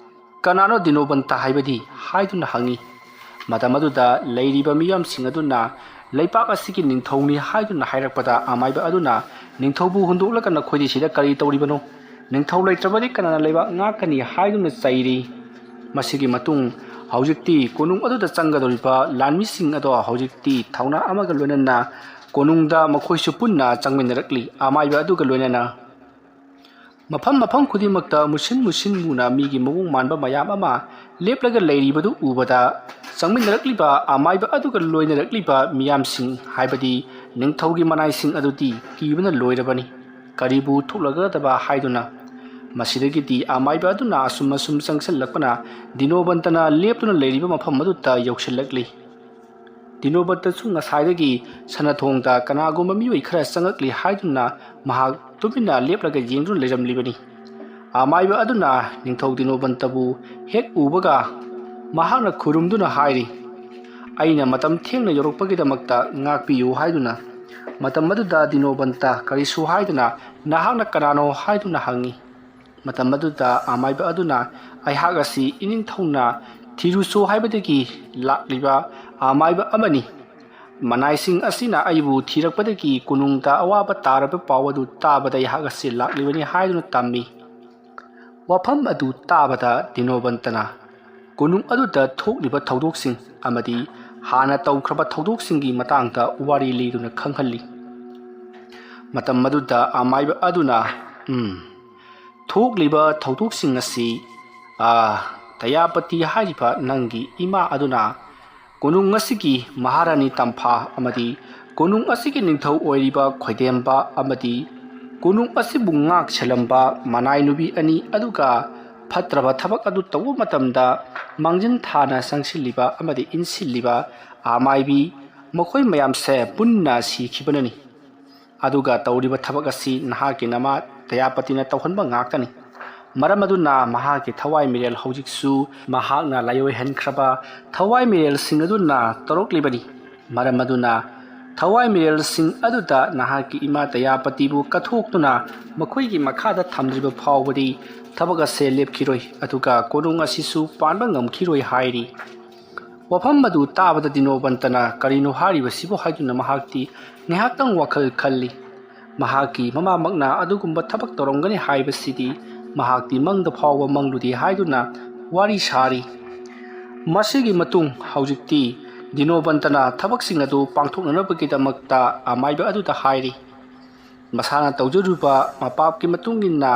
"ꯀꯅꯥꯅꯣ ꯗꯤꯅꯣꯕꯟꯇ ꯍꯥꯏꯕꯗꯤ?" ꯍꯥꯏꯗꯨꯅ ꯍꯪꯉꯤ꯫ ꯃꯇꯝ ꯑꯗꯨꯗ ꯂꯩꯔꯤꯕ ꯃꯤꯌꯥꯝꯁꯤꯡ ꯑꯗꯨꯅ, "ꯂꯩꯄꯥꯛ ꯑꯁꯤꯒꯤ ꯅꯤꯡꯊꯧꯅꯤ" ꯍꯥꯏꯗꯨꯅ ꯍꯥꯏꯔꯛꯄꯗ, ꯑꯃꯥꯏꯕ ꯑꯗꯨꯅ, "ꯅꯤꯡꯊꯧꯕꯨ ꯍꯨꯟꯗꯣꯛꯂꯒ ꯅꯈꯣꯏꯗꯤ ꯁꯤꯗ ꯀꯔꯤ ꯇꯧꯔꯤꯕꯅꯣ? ꯅꯤꯡꯊꯧ ꯂꯩꯇ꯭ꯔꯕꯗꯤ ꯀꯅꯥꯅ ꯂꯩꯕꯥꯛ ꯉꯥꯛꯀꯅꯤ?" ꯍꯥꯏꯗꯨꯅ ꯆꯩꯔꯤ꯫ ꯃꯁꯤꯒꯤ ꯃꯇꯨꯡ, ꯍꯧꯖꯤꯛꯇꯤ ꯀꯣꯅꯨꯡ ꯑꯗꯨꯗ ꯆꯪꯒꯗꯧꯔꯤꯕ ꯂꯥꯟꯃꯤꯁꯤꯡ ꯑꯗꯣ ꯍꯧꯖꯤꯛꯇꯤ ꯊꯧꯅꯥ ꯑꯃꯒ ꯂꯣꯏꯅꯅ ꯀꯣꯅꯨꯡꯗ ꯃꯈꯣꯏꯁꯨ ꯄꯨꯟꯅ ꯆꯪꯃꯤꯟꯅꯔꯛꯂꯤ, ꯑꯃꯥꯏꯕ ꯑꯗꯨꯒ ꯂꯣꯏꯅꯅ꯫ ꯃꯐꯝ ꯃꯐꯝ ꯈꯨꯗꯤꯡꯃꯛꯇ ꯃꯨꯁꯤꯟ ꯃꯨꯁꯤꯟ ꯃꯨꯅ ꯃꯤꯒꯤ ꯃꯑꯣꯡ ꯃꯥꯟꯕ ꯃꯌꯥꯝ ꯑꯃ ꯂꯦꯞꯂꯒ ꯂꯩꯔꯤꯕꯗꯨ ꯎꯕꯗ, ꯆꯪꯃꯤꯟꯅꯔꯛꯂꯤꯕ ꯑꯃꯥꯏꯕ ꯑꯗꯨꯒ ꯂꯣꯏꯅꯔꯛꯂꯤꯕ ꯃꯤꯌꯥꯝꯁꯤꯡ, ꯍꯥꯏꯕꯗꯤ ꯅꯤꯡꯊꯧꯒꯤ ꯃꯅꯥꯏꯁꯤꯡ ꯑꯗꯨꯗꯤ ꯀꯤꯕꯅ ꯂꯣꯏꯔꯕꯅꯤ, ꯀꯔꯤꯕꯨ ꯊꯣꯛꯂꯒꯗꯕ ꯍꯥꯏꯗꯨꯅ꯫ ꯃꯁꯤꯗꯒꯤꯗꯤ ꯑꯃꯥꯏꯕ ꯑꯗꯨꯅ ꯑꯁꯨꯝ ꯑꯁꯨꯝ ꯆꯪꯁꯤꯜꯂꯛꯄꯅ ꯗꯤꯅꯣꯕꯟꯇꯅ ꯂꯦꯞꯇꯨꯅ ꯂꯩꯔꯤꯕ ꯃꯐꯝ ꯑꯗꯨꯗ ꯌꯧꯁꯤꯜꯂꯛꯂꯤ꯫ ꯗꯤꯅꯣꯕꯟꯇꯁꯨ ꯉꯁꯥꯏꯗꯒꯤ ꯁꯅꯥꯊꯣꯡꯗ ꯀꯅꯥꯒꯨꯝꯕ ꯃꯤꯑꯣꯏ ꯈꯔ ꯆꯪꯂꯛꯂꯤ ꯍꯥꯏꯗꯨꯅ ꯃꯍꯥꯛ ꯇꯨꯃꯤꯟꯅ ꯂꯦꯞꯂꯒ ꯌꯦꯡꯗꯨꯅ ꯂꯩꯔꯝꯂꯤꯕꯅꯤ꯫ ꯑꯃꯥꯏꯕ ꯑꯗꯨꯅ ꯅꯤꯡꯊꯧ ꯗꯤꯅꯣꯕꯟꯇꯕꯨ ꯍꯦꯛ ꯎꯕꯒ ꯃꯍꯥꯛꯅ ꯈꯨꯔꯨꯝꯗꯨꯅ ꯍꯥꯏꯔꯤ, "ꯑꯩꯅ ꯃꯇꯝ ꯊꯦꯡꯅ ꯌꯧꯔꯛꯄꯒꯤꯗꯃꯛꯇ ꯉꯥꯛꯄꯤꯌꯨ" ꯍꯥꯏꯗꯨꯅ꯫ ꯃꯇꯝ ꯑꯗꯨꯗ ꯗꯤꯅꯣꯕꯟꯇ ꯀꯔꯤꯁꯨ ꯍꯥꯏꯗꯅ, "ꯅꯍꯥꯛꯅ ꯀꯅꯥꯅꯣ?" ꯍꯥꯏꯗꯨꯅ ꯍꯪꯉꯤ꯫ ꯃꯇꯝ ꯑꯗꯨꯗ ꯑꯃꯥꯏꯕ ꯑꯗꯨꯅ, "ꯑꯩꯍꯥꯛ ꯑꯁꯤ ꯏꯅꯤꯡꯊꯧꯅ ꯊꯤꯔꯨꯆꯣ ꯍꯥꯏꯕꯗꯒꯤ ꯂꯥꯛꯂꯤꯕ ꯑꯃꯥꯏꯕ ꯑꯃꯅꯤ꯫ ꯃꯅꯥꯏꯁꯤꯡ ꯑꯁꯤꯅ ꯑꯩꯕꯨ ꯊꯤꯔꯛꯄꯗꯒꯤ ꯀꯣꯅꯨꯡꯗ ꯑꯋꯥꯕ ꯇꯥꯔꯕ ꯄꯥꯎ ꯑꯗꯨ ꯇꯥꯕꯗ ꯑꯩꯍꯥꯛ ꯑꯁꯤ ꯂꯥꯛꯂꯤꯕꯅꯤ" ꯍꯥꯏꯗꯨꯅ ꯇꯝꯃꯤ꯫ ꯋꯥꯐꯝ ꯑꯗꯨ ꯇꯥꯕꯗ ꯗꯤꯅꯣꯕꯟꯇꯅ ꯀꯣꯅꯨꯡ ꯑꯗꯨꯗ ꯊꯣꯛꯂꯤꯕ ꯊꯧꯗꯣꯛꯁꯤꯡ ꯑꯃꯗꯤ ꯍꯥꯟꯅ ꯇꯧꯈ꯭ꯔꯕ ꯊꯧꯗꯣꯛꯁꯤꯡꯒꯤ ꯃꯇꯥꯡꯗ ꯋꯥꯔꯤ ꯂꯤꯗꯨꯅ ꯈꯪꯍꯜꯂꯤ꯫ ꯃꯇꯝ ꯑꯗꯨꯗ ꯑꯃꯥꯏꯕ ꯑꯗꯨꯅ, "ꯎꯝ, ꯊꯣꯛꯂꯤꯕ ꯊꯧꯗꯣꯛꯁꯤꯡ ꯑꯁꯤ, ꯑꯥ, ꯗꯌꯥꯄꯇꯤ ꯍꯥꯏꯔꯤꯕ ꯅꯪꯒꯤ ꯏꯃꯥ ꯑꯗꯨꯅ ꯀꯣꯅꯨꯡ ꯑꯁꯤꯒꯤ ꯃꯍꯥꯔꯥꯅꯤ ꯇꯝꯐꯥ ꯑꯃꯗꯤ ꯀꯣꯅꯨꯡ ꯑꯁꯤꯒꯤ ꯅꯤꯡꯊꯧ ꯑꯣꯏꯔꯤꯕ ꯈꯣꯏꯗꯦꯝꯕ ꯑꯃꯗꯤ ꯀꯣꯅꯨꯡ ꯑꯁꯤꯕꯨ ꯉꯥꯛ ꯁꯦꯜꯂꯝꯕ ꯃꯅꯥꯏ ꯅꯨꯄꯤ ꯑꯅꯤ, ꯑꯗꯨꯒ ꯐꯠꯇ꯭ꯔꯕ ꯊꯕꯛ ꯑꯗꯨ ꯇꯧꯕ ꯃꯇꯝꯗ ꯃꯥꯡꯖꯤꯟ ꯊꯥꯅ ꯆꯪꯁꯤꯜꯂꯤꯕ ꯑꯃꯗꯤ ꯏꯟꯁꯤꯜꯂꯤꯕ ꯑꯃꯥꯏꯕꯤ, ꯃꯈꯣꯏ ꯃꯌꯥꯝꯁꯦ ꯄꯨꯟꯅ ꯁꯤꯈꯤꯕꯅꯅꯤ꯫ ꯑꯗꯨꯒ ꯇꯧꯔꯤꯕ ꯊꯕꯛ ꯑꯁꯤ ꯅꯍꯥꯛꯀꯤ ꯅꯃꯥ ꯗꯌꯥꯄꯇꯤꯅ ꯇꯧꯍꯟꯕ ꯉꯥꯛꯇꯅꯤ꯫ ꯃꯔꯝ ꯑꯗꯨꯅ ꯃꯍꯥꯛꯀꯤ ꯊꯋꯥꯏ ꯃꯤꯔꯦꯜ ꯍꯧꯖꯤꯛꯁꯨ ꯃꯍꯥꯛꯅ ꯂꯥꯏꯑꯣꯏꯍꯟꯈ꯭ꯔꯕ ꯊꯋꯥꯏ ꯃꯤꯔꯦꯜꯁꯤꯡ ꯑꯗꯨꯅ ꯇꯧꯔꯛꯂꯤꯕꯅꯤ꯫ ꯃꯔꯝ ꯑꯗꯨꯅ ꯊꯋꯥꯏ ꯃꯤꯔꯦꯜꯁꯤꯡ ꯑꯗꯨꯗ ꯅꯍꯥꯛꯀꯤ ꯏꯃꯥ ꯗꯌꯥꯄꯇꯤꯕꯨ ꯀꯠꯊꯣꯛꯇꯨꯅ ꯃꯈꯣꯏꯒꯤ ꯃꯈꯥꯗ ꯊꯝꯗ꯭ꯔꯤꯕ ꯐꯥꯎꯕꯗꯤ ꯊꯕꯛ ꯑꯁꯦ ꯂꯦꯞꯈꯤꯔꯣꯏ, ꯑꯗꯨꯒ ꯀꯣꯅꯨꯡ ꯑꯁꯤꯁꯨ ꯄꯥꯟꯕ ꯉꯝꯈꯤꯔꯣꯏ ꯍꯥꯏꯔꯤ꯫ ꯋꯥꯐꯝ ꯑꯗꯨ ꯇꯥꯕꯗ ꯗꯤꯅꯣꯕꯟꯇꯅ "ꯀꯔꯤꯅꯣ ꯍꯥꯏꯔꯤꯕꯁꯤꯕꯨ?" ꯍꯥꯏꯗꯨꯅ ꯃꯍꯥꯛꯇꯤ ꯉꯥꯏꯍꯥꯛꯇꯪ ꯋꯥꯈꯜ ꯈꯜꯂꯤ꯫ ꯃꯍꯥꯛꯀꯤ ꯃꯃꯥꯃꯛꯅ ꯑꯗꯨꯒꯨꯝꯕ ꯊꯕꯛ ꯇꯧꯔꯝꯒꯅꯤ ꯍꯥꯏꯕꯁꯤꯗꯤ ꯃꯍꯥꯛꯇꯤ ꯃꯪꯗ ꯐꯥꯎꯕ ꯃꯪꯂꯨꯗꯦ ꯍꯥꯏꯗꯨꯅ ꯋꯥꯔꯤ ꯁꯥꯔꯤ꯫ ꯃꯁꯤꯒꯤ ꯃꯇꯨꯡ ꯍꯧꯖꯤꯛꯇꯤ ꯗꯤꯅꯣꯕꯟꯇꯅ ꯊꯕꯛꯁꯤꯡ ꯑꯗꯨ ꯄꯥꯡꯊꯣꯛꯅꯅꯕꯒꯤꯗꯃꯛꯇ ꯑꯃꯥꯏꯕ ꯑꯗꯨꯗ ꯍꯥꯏꯔꯤ꯫ ꯃꯁꯥꯅ ꯇꯧꯖꯔꯨꯕ ꯃꯄꯥꯞꯀꯤ ꯃꯇꯨꯡ ꯏꯟꯅ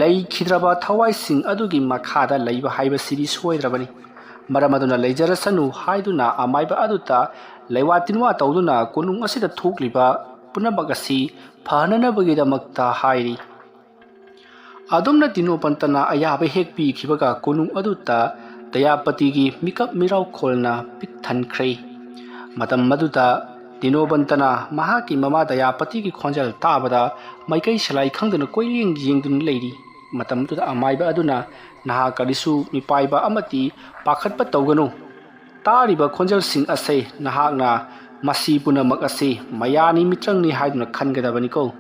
ꯂꯩꯈꯤꯗ꯭ꯔꯕ ꯊꯋꯥꯏꯁꯤꯡ ꯑꯗꯨꯒꯤ ꯃꯈꯥꯗ ꯂꯩꯕ ꯍꯥꯏꯕꯁꯤꯗꯤ ꯁꯣꯏꯗ꯭ꯔꯕꯅꯤ꯫ ꯃꯔꯝ ꯑꯗꯨꯅ ꯂꯩꯖꯔꯁꯅꯨ ꯍꯥꯏꯗꯨꯅ ꯑꯃꯥꯏꯕ ꯑꯗꯨꯗ ꯂꯩꯋꯥ ꯇꯤꯟꯋꯥ ꯇꯧꯗꯨꯅ ꯀꯣꯅꯨꯡ ꯑꯁꯤꯗ ꯊꯣꯛꯂꯤꯕ ꯄꯨꯝꯅꯃꯛ ꯑꯁꯤ ꯐꯅꯅꯕꯒꯤꯗꯃꯛꯇ ꯍꯥꯏꯔꯤ꯫ ꯑꯗꯨꯝꯅ ꯗꯤꯅꯣꯕꯟꯇꯅ ꯑꯌꯥꯕ ꯍꯦꯛ ꯄꯤꯈꯤꯕꯒ ꯀꯣꯅꯨꯡ ꯑꯗꯨꯗ ꯗꯌꯥꯄꯇꯤꯒꯤ ꯃꯤꯀꯞ ꯃꯤꯔꯥꯎꯈꯣꯜꯅ ꯄꯤꯛ ꯊꯟꯈ꯭ꯔꯦ꯫ ꯃꯇꯝ ꯑꯗꯨꯗ ꯗꯤꯅꯣꯕꯟꯇꯅ ꯃꯍꯥꯛꯀꯤ ꯃꯃꯥ ꯗꯌꯥꯄꯇꯤꯒꯤ ꯈꯣꯟꯖꯦꯜ ꯇꯥꯕꯗ ꯃꯥꯏꯀꯩ ꯁꯂꯥꯏ ꯈꯪꯗꯅ ꯀꯣꯏꯌꯦꯡ ꯌꯦꯡꯗꯨꯅ ꯂꯩꯔꯤ꯫ ꯃꯇꯝꯗꯨꯗ ꯑꯃꯥꯏꯕ ꯑꯗꯨꯅ, "ꯅꯍꯥꯛ ꯀꯔꯤꯁꯨ ꯃꯤꯄꯥꯏꯕ ꯑꯃꯗꯤ ꯄꯥꯈꯠꯄ ꯇꯧꯒꯅꯨ꯫ ꯇꯥꯔꯤꯕ ꯈꯣꯟꯖꯦꯜꯁꯤꯡ ꯑꯁꯤ ꯅꯍꯥꯛꯅ ꯃꯁꯤ ꯄꯨꯝꯅꯃꯛ ꯑꯁꯤ ꯃꯌꯥꯅꯤ ꯃꯤꯇ꯭ꯔꯪꯅꯤ ꯍꯥꯏꯗꯨꯅ ꯈꯟꯒꯗꯕꯅꯤꯀꯣ꯫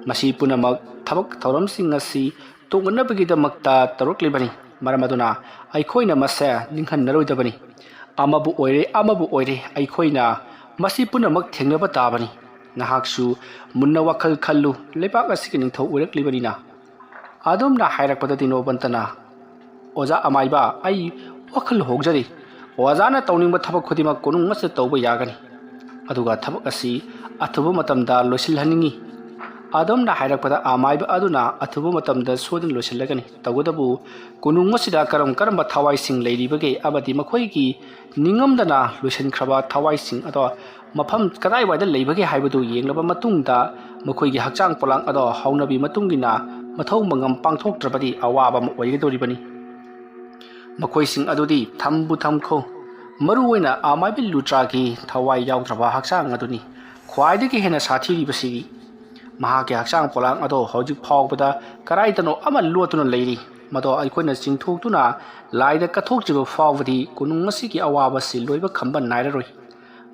ꯃꯁꯤ ꯄꯨꯝꯅꯃꯛ ꯊꯕꯛ ꯊꯧꯔꯝꯁꯤꯡ ꯑꯁꯤ ꯇꯣꯛꯅꯅꯕꯒꯤꯗꯃꯛꯇ ꯇꯧꯔꯛꯂꯤꯕꯅꯤ꯫ ꯃꯔꯝ ꯑꯗꯨꯅ ꯑꯩꯈꯣꯏꯅ ꯃꯁꯦ ꯅꯤꯡꯍꯟꯅꯔꯣꯏꯗꯕꯅꯤ꯫ ꯑꯃꯕꯨ ꯑꯣꯏꯔꯦ, ꯑꯃꯕꯨ ꯑꯣꯏꯔꯦ, ꯑꯩꯈꯣꯏꯅ ꯃꯁꯤ ꯄꯨꯝꯅꯃꯛ ꯊꯦꯡꯅꯕ ꯇꯥꯕꯅꯤ꯫ ꯅꯍꯥꯛꯁꯨ ꯃꯨꯟꯅ ꯋꯥꯈꯜ ꯈꯜꯂꯨ, ꯂꯩꯕꯥꯛ ꯑꯁꯤꯒꯤ ꯅꯤꯡꯊꯧ ꯑꯣꯏꯔꯛꯂꯤꯕꯅꯤꯅ"꯫ ꯑꯗꯨꯝꯅ ꯍꯥꯏꯔꯛꯄꯗ ꯗꯤꯅꯣꯕꯟꯇꯅ, "ꯑꯣꯖꯥ ꯑꯃꯥꯏꯕ, ꯑꯩ ꯋꯥꯈꯜ ꯍꯣꯡꯖꯔꯤ꯫ ꯑꯣꯖꯥꯅ ꯇꯧꯅꯤꯡꯕ ꯊꯕꯛ ꯈꯨꯗꯤꯡꯃꯛ ꯀꯣꯅꯨꯡ ꯑꯁꯤꯗ ꯇꯧꯕ ꯌꯥꯒꯅꯤ꯫ ꯑꯗꯨꯒ ꯊꯕꯛ ꯑꯁꯤ ꯑꯊꯨꯕ ꯃꯇꯝꯗ ꯂꯣꯏꯁꯤꯜꯍꯟꯅꯤꯡꯏ꯫ ꯑꯗꯣꯝꯅ ꯍꯥꯏꯔꯛꯄꯗ ꯑꯃꯥꯏꯕ ꯑꯗꯨꯅ ꯑꯊꯨꯕ ꯃꯇꯝꯗ ꯁꯣꯏꯗꯅ ꯂꯣꯏꯁꯤꯜꯂꯒꯅꯤ꯫ ꯇꯧꯕꯇꯕꯨ ꯀꯣꯅꯨꯡ ꯑꯁꯤꯗ ꯀꯔꯝ ꯀꯔꯝꯕ ꯊꯋꯥꯏꯁꯤꯡ ꯂꯩꯔꯤꯕꯒꯦ ꯑꯃꯗꯤ ꯃꯈꯣꯏꯒꯤ ꯅꯤꯡꯉꯝꯗꯅ ꯂꯣꯏꯁꯤꯟꯈ꯭ꯔꯕ ꯊꯋꯥꯏꯁꯤꯡ ꯑꯗꯣ ꯃꯐꯝ ꯀꯗꯥꯏꯋꯥꯏꯗ ꯂꯩꯕꯒꯦ ꯍꯥꯏꯕꯗꯨ ꯌꯦꯡꯂꯕ ꯃꯇꯨꯡꯗ ꯃꯈꯣꯏꯒꯤ ꯍꯛꯆꯥꯡ ꯄꯣꯂꯥꯡ ꯑꯗꯣ ꯍꯧꯅꯕꯤ ꯃꯇꯨꯡ ꯏꯟꯅ ꯃꯊꯧ ꯃꯉꯝ ꯄꯥꯡꯊꯣꯛꯇ꯭ꯔꯕꯗꯤ ꯑꯋꯥꯕ ꯑꯃ ꯑꯣꯏꯒꯗꯧꯔꯤꯕꯅꯤ꯫ ꯃꯈꯣꯏꯁꯤꯡ ꯑꯗꯨꯗꯤ ꯊꯝꯕꯨ ꯊꯝꯈꯣ, ꯃꯔꯨꯑꯣꯏꯅ ꯑꯃꯥꯏꯕꯤ ꯂꯨꯇ꯭ꯔꯥꯒꯤ ꯊꯋꯥꯏ ꯌꯥꯎꯗ꯭ꯔꯕ ꯍꯛꯆꯥꯡ ꯑꯗꯨꯅꯤ ꯈ꯭ꯋꯥꯏꯗꯒꯤ ꯍꯦꯟꯅ ꯁꯥꯊꯤꯔꯤꯕꯁꯤꯗꯤ꯫ ꯃꯍꯥꯛꯀꯤ ꯍꯛꯆꯥꯡ ꯄꯣꯂꯥꯡ ꯑꯗꯣ ꯍꯧꯖꯤꯛ ꯐꯥꯎꯕꯗ ꯀꯗꯥꯏꯗꯅꯣ ꯑꯃ ꯂꯣꯠꯇꯨꯅ ꯂꯩꯔꯤ꯫ ꯃꯗꯣ ꯑꯩꯈꯣꯏꯅ ꯆꯤꯡꯊꯣꯛꯇꯨꯅ ꯂꯥꯏꯗ ꯀꯠꯊꯣꯛꯇ꯭ꯔꯤꯕ ꯐꯥꯎꯕꯗꯤ ꯀꯣꯅꯨꯡ ꯑꯁꯤꯒꯤ ꯑꯋꯥꯕꯁꯤ ꯂꯣꯏꯕ ꯈꯝꯕ ꯅꯥꯏꯔꯔꯣꯏ꯫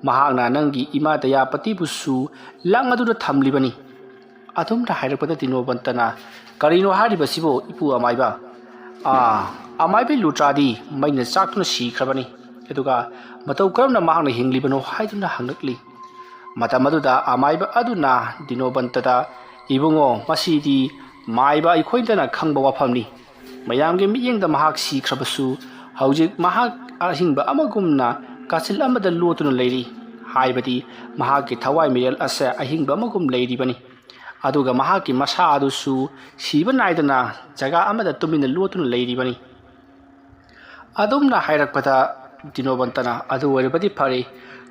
ꯃꯍꯥꯛꯅ ꯅꯪꯒꯤ ꯏꯃꯥ ꯗꯌꯥꯄꯇꯤꯕꯨꯁꯨ ꯂꯥꯡ ꯑꯗꯨꯗ ꯊꯝꯂꯤꯕꯅꯤ꯫ ꯑꯗꯣꯝꯅ ꯍꯥꯏꯔꯛꯄꯗ ꯗꯤꯅꯣꯕꯟꯇꯅ, "ꯀꯔꯤꯅꯣ ꯍꯥꯏꯔꯤꯕꯁꯤꯕꯨ, ꯏꯄꯨ ꯑꯃꯥꯏꯕ? ꯑꯥ, ꯑꯃꯥꯏꯕꯤ ꯂꯨꯇ꯭ꯔꯥꯗꯤ ꯃꯩꯅ ꯆꯥꯛꯇꯨꯅ ꯁꯤꯈ꯭ꯔꯕꯅꯤ꯫ ꯑꯗꯨꯒ ꯃꯇꯧ ꯀꯔꯝꯅ ꯃꯍꯥꯛꯅ ꯍꯤꯡꯂꯤꯕꯅꯣ?" ꯍꯥꯏꯗꯨꯅ ꯍꯪꯂꯛꯂꯤ꯫ ꯃꯇꯝ ꯑꯗꯨꯗ ꯑꯃꯥꯏꯕ ꯑꯗꯨꯅ ꯗꯤꯅꯣꯕꯟꯇꯗ, "ꯏꯕꯨꯡꯉꯣ, ꯃꯁꯤꯗꯤ ꯃꯥꯏꯕ ꯑꯩꯈꯣꯏꯗꯅ ꯈꯪꯕ ꯋꯥꯐꯝꯅꯤ꯫ ꯃꯌꯥꯝꯒꯤ ꯃꯤꯠꯌꯦꯡꯗ ꯃꯍꯥꯛ ꯁꯤꯈ꯭ꯔꯕꯁꯨ, ꯍꯧꯖꯤꯛ ꯃꯍꯥꯛ ꯑꯍꯤꯡꯕ ꯑꯃꯒꯨꯝꯅ ꯀꯥꯆꯤꯜ ꯑꯃꯗ ꯂꯣꯠꯇꯨꯅ ꯂꯩꯔꯤ꯫ ꯍꯥꯏꯕꯗꯤ ꯃꯍꯥꯛꯀꯤ ꯊꯋꯥꯏ ꯃꯤꯔꯦꯜ ꯑꯁꯦ ꯑꯍꯤꯡꯕ ꯑꯃꯒꯨꯝ ꯂꯩꯔꯤꯕꯅꯤ꯫ ꯑꯗꯨꯒ ꯃꯍꯥꯛꯀꯤ ꯃꯁꯥ ꯑꯗꯨꯁꯨ ꯁꯤꯕ ꯅꯥꯏꯗꯅ ꯖꯒꯥ ꯑꯃꯗ ꯇꯨꯃꯤꯟꯅ ꯂꯣꯠꯇꯨꯅ ꯂꯩꯔꯤꯕꯅꯤ꯫ ꯑꯗꯣꯝꯅ ꯍꯥꯏꯔꯛꯄꯗ ꯗꯤꯅꯣꯕꯟꯇꯅ, "ꯑꯗꯨ ꯑꯣꯏꯔꯕꯗꯤ ꯐꯔꯦ,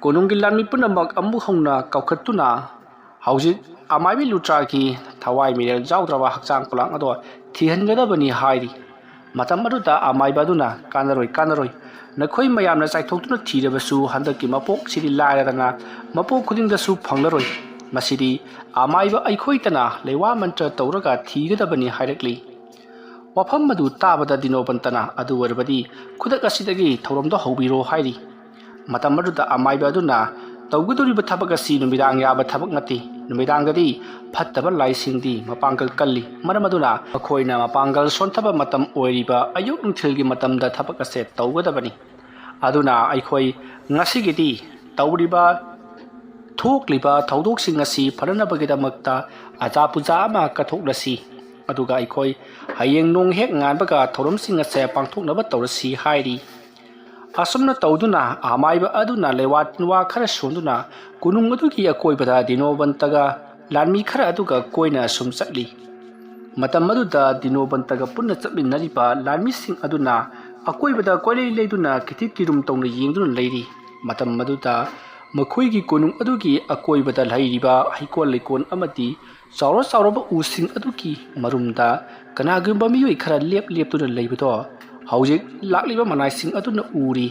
ꯀꯣꯅꯨꯡꯒꯤ ꯂꯥꯟꯃꯤ ꯄꯨꯝꯅꯃꯛ ꯑꯃꯨꯛ ꯍꯧꯅ ꯀꯧꯈꯠꯇꯨꯅ ꯍꯧꯖꯤꯛ ꯑꯃꯥꯏꯕꯤ ꯂꯨꯇ꯭ꯔꯥꯒꯤ ꯊꯋꯥꯏ ꯃꯤꯔꯦꯜ ꯌꯥꯎꯗ꯭ꯔꯕ ꯍꯛꯆꯥꯡ ꯄꯣꯂꯥꯡ ꯑꯗꯣ ꯊꯤꯍꯟꯒꯗꯕꯅꯤ" ꯍꯥꯏꯔꯤ꯫ ꯃꯇꯝ ꯑꯗꯨꯗ ꯑꯃꯥꯏꯕ ꯑꯗꯨꯅ, "ꯀꯥꯟꯅꯔꯣꯏ, ꯀꯥꯟꯅꯔꯣꯏ꯫ ꯅꯈꯣꯏ ꯃꯌꯥꯝꯅ ꯆꯥꯏꯊꯣꯛꯇꯨꯅ ꯊꯤꯔꯕꯁꯨ ꯍꯟꯗꯛꯀꯤ ꯃꯄꯣꯛꯁꯤꯗꯤ ꯂꯥꯏꯔꯗꯅ ꯃꯄꯣꯛ ꯈꯨꯗꯤꯡꯗꯁꯨ ꯐꯪꯂꯔꯣꯏ꯫ ꯃꯁꯤꯗꯤ ꯑꯃꯥꯏꯕ ꯑꯩꯈꯣꯏꯇꯅ ꯂꯩꯋꯥ ꯃꯟꯇ꯭ꯔ ꯇꯧꯔꯒ ꯊꯤꯒꯗꯕꯅꯤ" ꯍꯥꯏꯔꯛꯂꯤ꯫ ꯋꯥꯐꯝ ꯑꯗꯨ ꯇꯥꯕꯗ ꯗꯤꯅꯣꯕꯟꯇꯅ, "ꯑꯗꯨ ꯑꯣꯏꯔꯕꯗꯤ ꯈꯨꯗꯛ ꯑꯁꯤꯗꯒꯤ ꯊꯧꯔꯝꯗꯣ ꯍꯧꯕꯤꯔꯣ" ꯍꯥꯏꯔꯤ꯫ ꯃꯇꯝ ꯑꯗꯨꯗ ꯑꯃꯥꯏꯕ ꯑꯗꯨꯅ, "ꯇꯧꯒꯗꯧꯔꯤꯕ ꯊꯕꯛ ꯑꯁꯤ ꯅꯨꯃꯤꯗꯥꯡ ꯌꯥꯕ ꯊꯕꯛ ꯅꯠꯇꯦ꯫ ꯅꯨꯃꯤꯗꯥꯡꯗꯗꯤ ꯐꯠꯇꯕ ꯂꯥꯏꯁꯤꯡꯗꯤ ꯃꯄꯥꯡꯒꯜ ꯀꯜꯂꯤ꯫ ꯃꯔꯝ ꯑꯗꯨꯅ ꯃꯈꯣꯏꯅ ꯃꯄꯥꯡꯒꯜ ꯁꯣꯟꯊꯕ ꯃꯇꯝ ꯑꯣꯏꯔꯤꯕ ꯑꯌꯨꯛ ꯅꯨꯡꯊꯤꯜꯒꯤ ꯃꯇꯝꯗ ꯊꯕꯛ ꯑꯁꯦ ꯇꯧꯒꯗꯕꯅꯤ꯫ ꯑꯗꯨꯅ ꯑꯩꯈꯣꯏ ꯉꯁꯤꯒꯤꯗꯤ ꯇꯧꯔꯤꯕ, ꯊꯣꯛꯂꯤꯕ ꯊꯧꯗꯣꯛꯁꯤꯡ ꯑꯁꯤ ꯐꯅꯅꯕꯒꯤꯗꯃꯛꯇ ꯑꯖꯥ ꯄꯨꯖꯥ ꯑꯃ ꯀꯠꯊꯣꯛꯂꯁꯤ꯫ ꯑꯗꯨꯒ ꯑꯩꯈꯣꯏ ꯍꯌꯦꯡ ꯅꯣꯡ ꯍꯦꯛ ꯉꯥꯟꯕꯒ ꯊꯧꯔꯝꯁꯤꯡ ꯑꯁꯦ ꯄꯥꯡꯊꯣꯛꯅꯕ ꯇꯧꯔꯁꯤ" ꯍꯥꯏꯔꯤ꯫ ꯑꯁꯨꯝꯅ ꯇꯧꯗꯨꯅ ꯑꯃꯥꯏꯕ ꯑꯗꯨꯅ ꯂꯩꯋꯥ ꯇꯤꯟꯋꯥ ꯈꯔ ꯁꯣꯟꯗꯨꯅ ꯀꯣꯅꯨꯡ ꯑꯗꯨꯒꯤ ꯑꯀꯣꯏꯕꯗ ꯗꯤꯅꯣꯕꯟꯇꯒ ꯂꯥꯟꯃꯤ ꯈꯔ ꯑꯗꯨꯒ ꯀꯣꯏꯅ ꯁꯨꯝ ꯆꯠꯂꯤ꯫ ꯃꯇꯝ ꯑꯗꯨꯗ ꯗꯤꯅꯣꯕꯟꯇꯒ ꯄꯨꯟꯅ ꯆꯠꯃꯤꯟꯅꯔꯤꯕ ꯂꯥꯟꯃꯤꯁꯤꯡ ꯑꯗꯨꯅ ꯑꯀꯣꯏꯕꯗ ꯀꯣꯏꯂꯩ ꯂꯩꯗꯨꯅ ꯀꯤꯊꯤꯛ ꯀꯤꯔꯨꯝ ꯇꯧꯅ ꯌꯦꯡꯗꯨꯅ ꯂꯩꯔꯤ꯫ ꯃꯇꯝ ꯑꯗꯨꯗ ꯃꯈꯣꯏꯒꯤ ꯀꯣꯅꯨꯡ ꯑꯗꯨꯒꯤ ꯑꯀꯣꯏꯕꯗ ꯂꯩꯔꯤꯕ ꯍꯩꯀꯣꯜ ꯂꯩꯀꯣꯜ ꯑꯃꯗꯤ ꯆꯥꯎꯔ ꯆꯥꯎꯔꯕ ꯎꯁꯤꯡ ꯑꯗꯨꯒꯤ ꯃꯔꯨꯝꯗ ꯀꯅꯥꯒꯨꯝꯕ ꯃꯤꯑꯣꯏ ꯈꯔ ꯂꯦꯞ ꯂꯦꯞꯇꯨꯅ ꯂꯩꯕꯗꯣ ꯍꯧꯖꯤꯛ ꯂꯥꯛꯂꯤꯕ ꯃꯅꯥꯏꯁꯤꯡ ꯑꯗꯨꯅ ꯎꯔꯤ꯫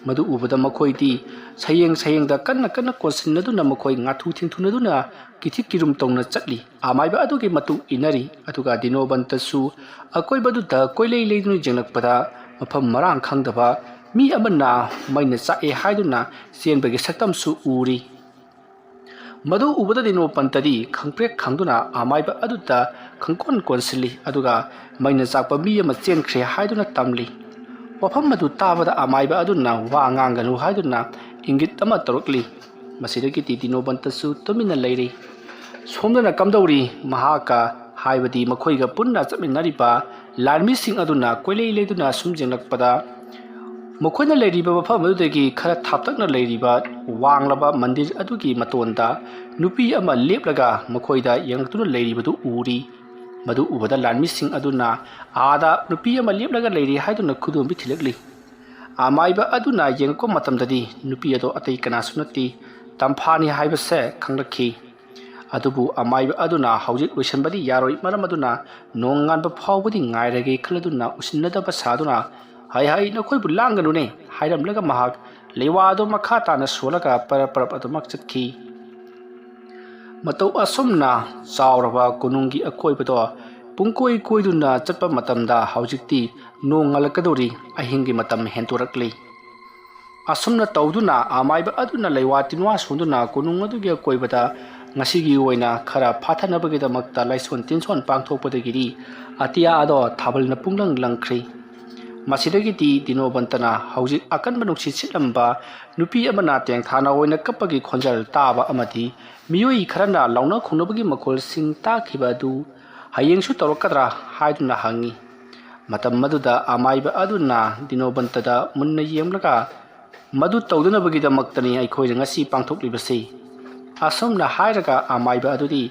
ꯃꯗꯨ ꯎꯕꯗ ꯃꯈꯣꯏꯗꯤ ꯁꯌꯦꯡ ꯁꯌꯦꯡꯗ ꯀꯟꯅ ꯀꯟꯅ ꯀꯣꯟꯁꯤꯟꯅꯗꯨꯅ ꯃꯈꯣꯏ ꯉꯥꯊꯨ ꯊꯤꯟꯊꯨꯅꯗꯨꯅ ꯀꯤꯊꯤꯛ ꯀꯤꯔꯨꯝ ꯇꯧꯅ ꯆꯠꯂꯤ꯫ ꯑꯃꯥꯏꯕ ꯑꯗꯨꯒꯤ ꯃꯇꯨꯡ ꯏꯟꯅꯔꯤ꯫ ꯑꯗꯨꯒ ꯗꯤꯅꯣꯕꯟꯇꯁꯨ ꯑꯀꯣꯏꯕꯗꯨꯗ ꯀꯣꯏꯂꯩ ꯂꯩꯗꯨꯅ ꯌꯦꯡꯂꯛꯄꯗ ꯃꯐꯝ ꯃꯔꯥꯡ ꯈꯪꯗꯕ ꯃꯤ ꯑꯃꯅ ꯃꯩꯅ ꯆꯥꯛꯑꯦ ꯍꯥꯏꯗꯨꯅ ꯆꯦꯟꯕꯒꯤ ꯁꯛꯇꯝꯁꯨ ꯎꯔꯤ꯫ ꯃꯗꯨ ꯎꯕꯗ ꯗꯤꯅꯣꯕꯟꯇꯗꯤ ꯈꯪꯄ꯭ꯔꯦꯛ ꯈꯪꯗꯨꯅ ꯑꯃꯥꯏꯕ ꯑꯗꯨꯗ ꯈꯪꯀꯣꯟ ꯀꯣꯟꯁꯤꯜꯂꯤ꯫ ꯑꯗꯨꯒ ꯃꯩꯅ ꯆꯥꯛꯄ ꯃꯤ ꯑꯃ ꯆꯦꯟꯈ꯭ꯔꯦ ꯍꯥꯏꯗꯨꯅ ꯇꯝꯂꯤ꯫ ꯋꯥꯐꯝ ꯑꯗꯨ ꯇꯥꯕꯗ ꯑꯃꯥꯏꯕ ꯑꯗꯨꯅ ꯋꯥ ꯉꯥꯡꯒꯅꯨ ꯍꯥꯏꯗꯨꯅ ꯏꯪꯒꯤꯠ ꯑꯃ ꯇꯧꯔꯛꯂꯤ꯫ ꯃꯁꯤꯗꯒꯤꯗꯤ ꯗꯤꯅꯣꯕꯟꯇꯁꯨ ꯇꯨꯃꯤꯟꯅ ꯂꯩꯔꯤ꯫ ꯁꯣꯝꯗꯅ ꯀꯝꯗꯧꯔꯤ? ꯃꯍꯥꯛꯀ, ꯍꯥꯏꯕꯗꯤ ꯃꯈꯣꯏꯒ ꯄꯨꯟꯅ ꯆꯠꯃꯤꯟꯅꯔꯤꯕ ꯂꯥꯟꯃꯤꯁꯤꯡ ꯑꯗꯨꯅ ꯀꯣꯏꯂꯩ ꯂꯩꯗꯨꯅ ꯁꯨꯝ ꯌꯦꯡꯂꯛꯄꯗ, ꯃꯈꯣꯏꯅ ꯂꯩꯔꯤꯕ ꯃꯐꯝ ꯑꯗꯨꯗꯒꯤ ꯈꯔ ꯊꯥꯞꯇꯛꯅ ꯂꯩꯔꯤꯕ ꯋꯥꯡꯂꯕ ꯃꯟꯗꯤꯔ ꯑꯗꯨꯒꯤ ꯃꯇꯣꯟꯗ ꯅꯨꯄꯤ ꯑꯃ ꯂꯦꯞꯂꯒ ꯃꯈꯣꯏꯗ ꯌꯦꯡꯂꯛꯇꯨꯅ ꯂꯩꯔꯤꯕꯗꯨ ꯎꯔꯤ꯫ ꯃꯗꯨ ꯎꯕꯗ ꯂꯥꯟꯃꯤꯁꯤꯡ ꯑꯗꯨꯅ ꯑꯥꯗ ꯅꯨꯄꯤ ꯑꯃ ꯂꯦꯞꯂꯒ ꯂꯩꯔꯤ ꯍꯥꯏꯗꯨꯅ ꯈꯨꯗꯣꯝꯕꯤ ꯊꯤꯜꯂꯛꯂꯤ꯫ ꯑꯃꯥꯏꯕ ꯑꯗꯨꯅ ꯌꯦꯡꯂꯛꯄ ꯃꯇꯝꯗꯗꯤ ꯅꯨꯄꯤ ꯑꯗꯣ ꯑꯇꯩ ꯀꯅꯥꯁꯨ ꯅꯠꯇꯦ, ꯇꯝꯐꯥꯅꯤ ꯍꯥꯏꯕꯁꯦ ꯈꯪꯂꯛꯈꯤ꯫ ꯑꯗꯨꯕꯨ ꯑꯃꯥꯏꯕ ꯑꯗꯨꯅ ꯍꯧꯖꯤꯛ ꯂꯣꯏꯁꯤꯟꯕꯗꯤ ꯌꯥꯔꯣꯏ, ꯃꯔꯝ ꯑꯗꯨꯅ ꯅꯣꯡꯉꯥꯟꯕ ꯐꯥꯎꯕꯗꯤ ꯉꯥꯏꯔꯒꯦ ꯈꯜꯂꯗꯨꯅ ꯎꯁꯤꯟꯅꯗꯕ ꯁꯥꯗꯨꯅ, "ꯍꯩ ꯍꯩ, ꯅꯈꯣꯏꯕꯨ ꯂꯥꯡꯒꯅꯨꯅꯦ" ꯍꯥꯏꯔꯝꯂꯒ ꯃꯍꯥꯛ ꯂꯩꯋꯥ ꯑꯗꯨ ꯃꯈꯥ ꯇꯥꯅ ꯁꯣꯜꯂꯒ ꯄꯔꯞ ꯄꯔꯞ ꯑꯗꯨꯃꯛ ꯆꯠꯈꯤ꯫ ꯃꯇꯧ ꯑꯁꯨꯝꯅ ꯆꯥꯎꯔꯕ ꯀꯣꯅꯨꯡꯒꯤ ꯑꯀꯣꯏꯕꯗꯣ ꯄꯨꯡꯀꯣꯏ ꯀꯣꯏꯗꯨꯅ ꯆꯠꯄ ꯃꯇꯝꯗ ꯍꯧꯖꯤꯛꯇꯤ ꯅꯣꯡ ꯉꯜꯂꯛꯀꯗꯧꯔꯤ, ꯑꯍꯤꯡꯒꯤ ꯃꯇꯝ ꯍꯦꯟꯗꯣꯔꯛꯂꯤ꯫ ꯑꯁꯨꯝꯅ ꯇꯧꯗꯨꯅ ꯑꯃꯥꯏꯕ ꯑꯗꯨꯅ ꯂꯩꯋꯥ ꯇꯤꯟꯋꯥ ꯁꯣꯟꯗꯨꯅ ꯀꯣꯅꯨꯡ ꯑꯗꯨꯒꯤ ꯑꯀꯣꯏꯕꯗ ꯉꯁꯤꯒꯤ ꯑꯣꯏꯅ ꯈꯔ ꯐꯥꯊꯅꯕꯒꯤꯗꯃꯛꯇ ꯂꯥꯏꯁꯣꯟ ꯇꯤꯟꯁꯣꯟ ꯄꯥꯡꯊꯣꯛꯄꯗꯒꯤꯗꯤ ꯑꯇꯤꯌꯥ ꯑꯗꯣ ꯊꯥꯕꯜꯅ ꯄꯨꯡꯂꯪ ꯂꯪꯈ꯭ꯔꯤ꯫ ꯃꯁꯤꯗꯒꯤꯗꯤ ꯗꯤꯅꯣꯕꯟꯇꯅ ꯍꯧꯖꯤꯛ ꯑꯀꯟꯕ ꯅꯨꯡꯁꯤꯠ ꯁꯤꯠꯂꯝꯕ ꯅꯨꯄꯤ ꯑꯃꯅ ꯇꯦꯡꯊꯥꯅ ꯑꯣꯏꯅ ꯀꯞꯄꯒꯤ ꯈꯣꯟꯖꯦꯜ ꯇꯥꯕ ꯑꯃꯗꯤ ꯃꯤꯑꯣꯏ ꯈꯔꯅ ꯂꯥꯎꯅ ꯈꯣꯡꯅꯕꯒꯤ ꯃꯈꯣꯜꯁꯤꯡ ꯇꯥꯈꯤꯕ ꯑꯗꯨ ꯍꯌꯦꯡꯁꯨ ꯇꯧꯔꯛꯀꯗ꯭ꯔꯥ ꯍꯥꯏꯗꯨꯅ ꯍꯪꯉꯤ꯫ ꯃꯇꯝ ꯑꯗꯨꯗ ꯑꯃꯥꯏꯕ ꯑꯗꯨꯅ ꯗꯤꯅꯣꯕꯟꯇꯗ ꯃꯨꯟꯅ ꯌꯦꯡꯂꯒ, "ꯃꯗꯨ ꯇꯧꯗꯅꯕꯒꯤꯗꯃꯛꯇꯅꯤ ꯑꯩꯈꯣꯏꯅ ꯉꯁꯤ ꯄꯥꯡꯊꯣꯛꯂꯤꯕꯁꯤ꯫ ꯑꯁꯨꯝꯅ ꯍꯥꯏꯔꯒ ꯑꯃꯥꯏꯕ ꯑꯗꯨꯗꯤ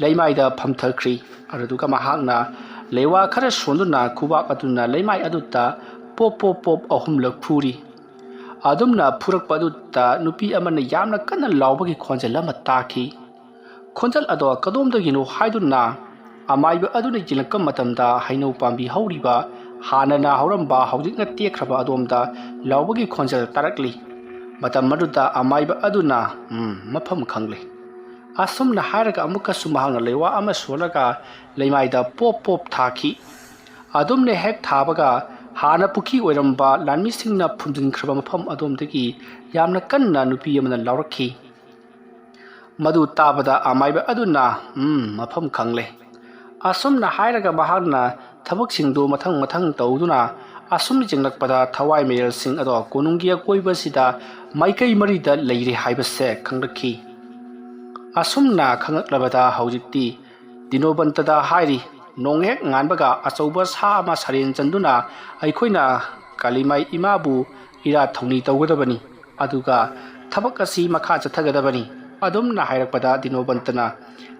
ꯂꯩꯃꯥꯏꯗ ꯐꯝꯊꯈ꯭ꯔꯤ꯫ ꯑꯗꯨꯗꯨꯒ ꯃꯍꯥꯛꯅ ꯂꯩꯋꯥ ꯈꯔ ꯁꯣꯟꯗꯨꯅ ꯈꯨꯕꯥꯛ ꯑꯗꯨꯅ ꯂꯩꯃꯥꯏ ꯑꯗꯨꯗ ꯄꯣꯞ ꯄꯣꯞ ꯄꯣꯞ ꯑꯍꯨꯝꯂꯛ ꯐꯨꯔꯤ꯫ ꯑꯗꯨꯝꯅ ꯐꯨꯔꯛꯄ ꯑꯗꯨꯗ ꯅꯨꯄꯤ ꯑꯃꯅ ꯌꯥꯝꯅ ꯀꯟꯅ ꯂꯥꯎꯕꯒꯤ ꯈꯣꯟꯖꯦꯜ ꯑꯃ ꯇꯥꯈꯤ꯫ ꯈꯣꯟꯖꯦꯜ ꯑꯗꯣ ꯀꯗꯣꯝꯗꯒꯤꯅꯣ ꯍꯥꯏꯗꯨꯅ ꯑꯃꯥꯏꯕ ꯑꯗꯨꯅ ꯌꯦꯡꯂꯛꯄ ꯃꯇꯝꯗ ꯍꯩꯅꯧ ꯄꯥꯝꯕꯤ ꯍꯧꯔꯤꯕ, ꯍꯥꯟꯅꯅ ꯍꯧꯔꯝꯕ ꯍꯧꯖꯤꯛꯅ ꯇꯦꯛꯈ꯭ꯔꯕ ꯑꯗꯣꯝꯗ ꯂꯥꯎꯕꯒꯤ ꯈꯣꯟꯖꯦꯜ ꯇꯥꯔꯛꯂꯤ꯫ ꯃꯇꯝ ꯑꯗꯨꯗ ꯑꯃꯥꯏꯕ ꯑꯗꯨꯅ, "ꯎꯝ, ꯃꯐꯝ ꯈꯪꯂꯦ"꯫ ꯑꯁꯨꯝꯅ ꯍꯥꯏꯔꯒ ꯑꯃꯨꯛꯀꯁꯨ ꯃꯍꯥꯛꯅ ꯂꯩꯋꯥ ꯑꯃ ꯁꯣꯜꯂꯒ ꯂꯩꯃꯥꯏꯗ ꯄꯣꯞ ꯄꯣꯞ ꯊꯥꯈꯤ꯫ ꯑꯗꯨꯝꯅ ꯍꯦꯛ ꯊꯥꯕꯒ ꯍꯥꯟꯅ ꯄꯨꯈ꯭ꯔꯤ ꯑꯣꯏꯔꯝꯕ ꯂꯥꯟꯃꯤꯁꯤꯡꯅ ꯐꯨꯝꯖꯤꯟꯈ꯭ꯔꯕ ꯃꯐꯝ ꯑꯗꯣꯝꯗꯒꯤ ꯌꯥꯝꯅ ꯀꯟꯅ ꯅꯨꯄꯤ ꯑꯃꯅ ꯂꯥꯎꯔꯛꯈꯤ꯫ ꯃꯗꯨ ꯇꯥꯕꯗ ꯑꯃꯥꯏꯕ ꯑꯗꯨꯅ, "ꯎꯝ, ꯃꯐꯝ ꯈꯪꯂꯦ"꯫ ꯑꯁꯨꯝꯅ ꯍꯥꯏꯔꯒ ꯃꯍꯥꯛꯅ ꯊꯕꯛꯁꯤꯡꯗꯨ ꯃꯊꯪ ꯃꯊꯪ ꯇꯧꯗꯨꯅ ꯑꯁꯨꯝ ꯌꯦꯡꯂꯛꯄꯗ ꯊꯋꯥꯏ ꯃꯌꯦꯜꯁꯤꯡ ꯑꯗꯣ ꯀꯣꯅꯨꯡꯒꯤ ꯑꯀꯣꯏꯕꯁꯤꯗ ꯃꯥꯏꯀꯩ ꯃꯔꯤꯗ ꯂꯩꯔꯦ ꯍꯥꯏꯕꯁꯦ ꯈꯪꯂꯛꯈꯤ꯫ ꯑꯁꯨꯝꯅ ꯈꯪꯂꯛꯂꯕꯗ ꯍꯧꯖꯤꯛꯇꯤ ꯗꯤꯅꯣꯕꯟꯇꯗ ꯍꯥꯏꯔꯤ, "ꯅꯣꯡ ꯍꯦꯛ ꯉꯥꯟꯕꯒ ꯑꯆꯧꯕ ꯁꯥ ꯑꯃ ꯁꯔꯦꯟ ꯆꯟꯗꯨꯅ ꯑꯩꯈꯣꯏꯅ ꯀꯥꯂꯤꯃꯥꯏ ꯏꯃꯥꯕꯨ ꯏꯔꯥꯠ ꯊꯧꯅꯤ ꯇꯧꯒꯗꯕꯅꯤ, ꯑꯗꯨꯒ ꯊꯕꯛ ꯑꯁꯤ ꯃꯈꯥ ꯆꯠꯊꯒꯗꯕꯅꯤ"꯫ ꯑꯗꯨꯝꯅ ꯍꯥꯏꯔꯛꯄꯗ ꯗꯤꯅꯣꯕꯟꯇꯅ,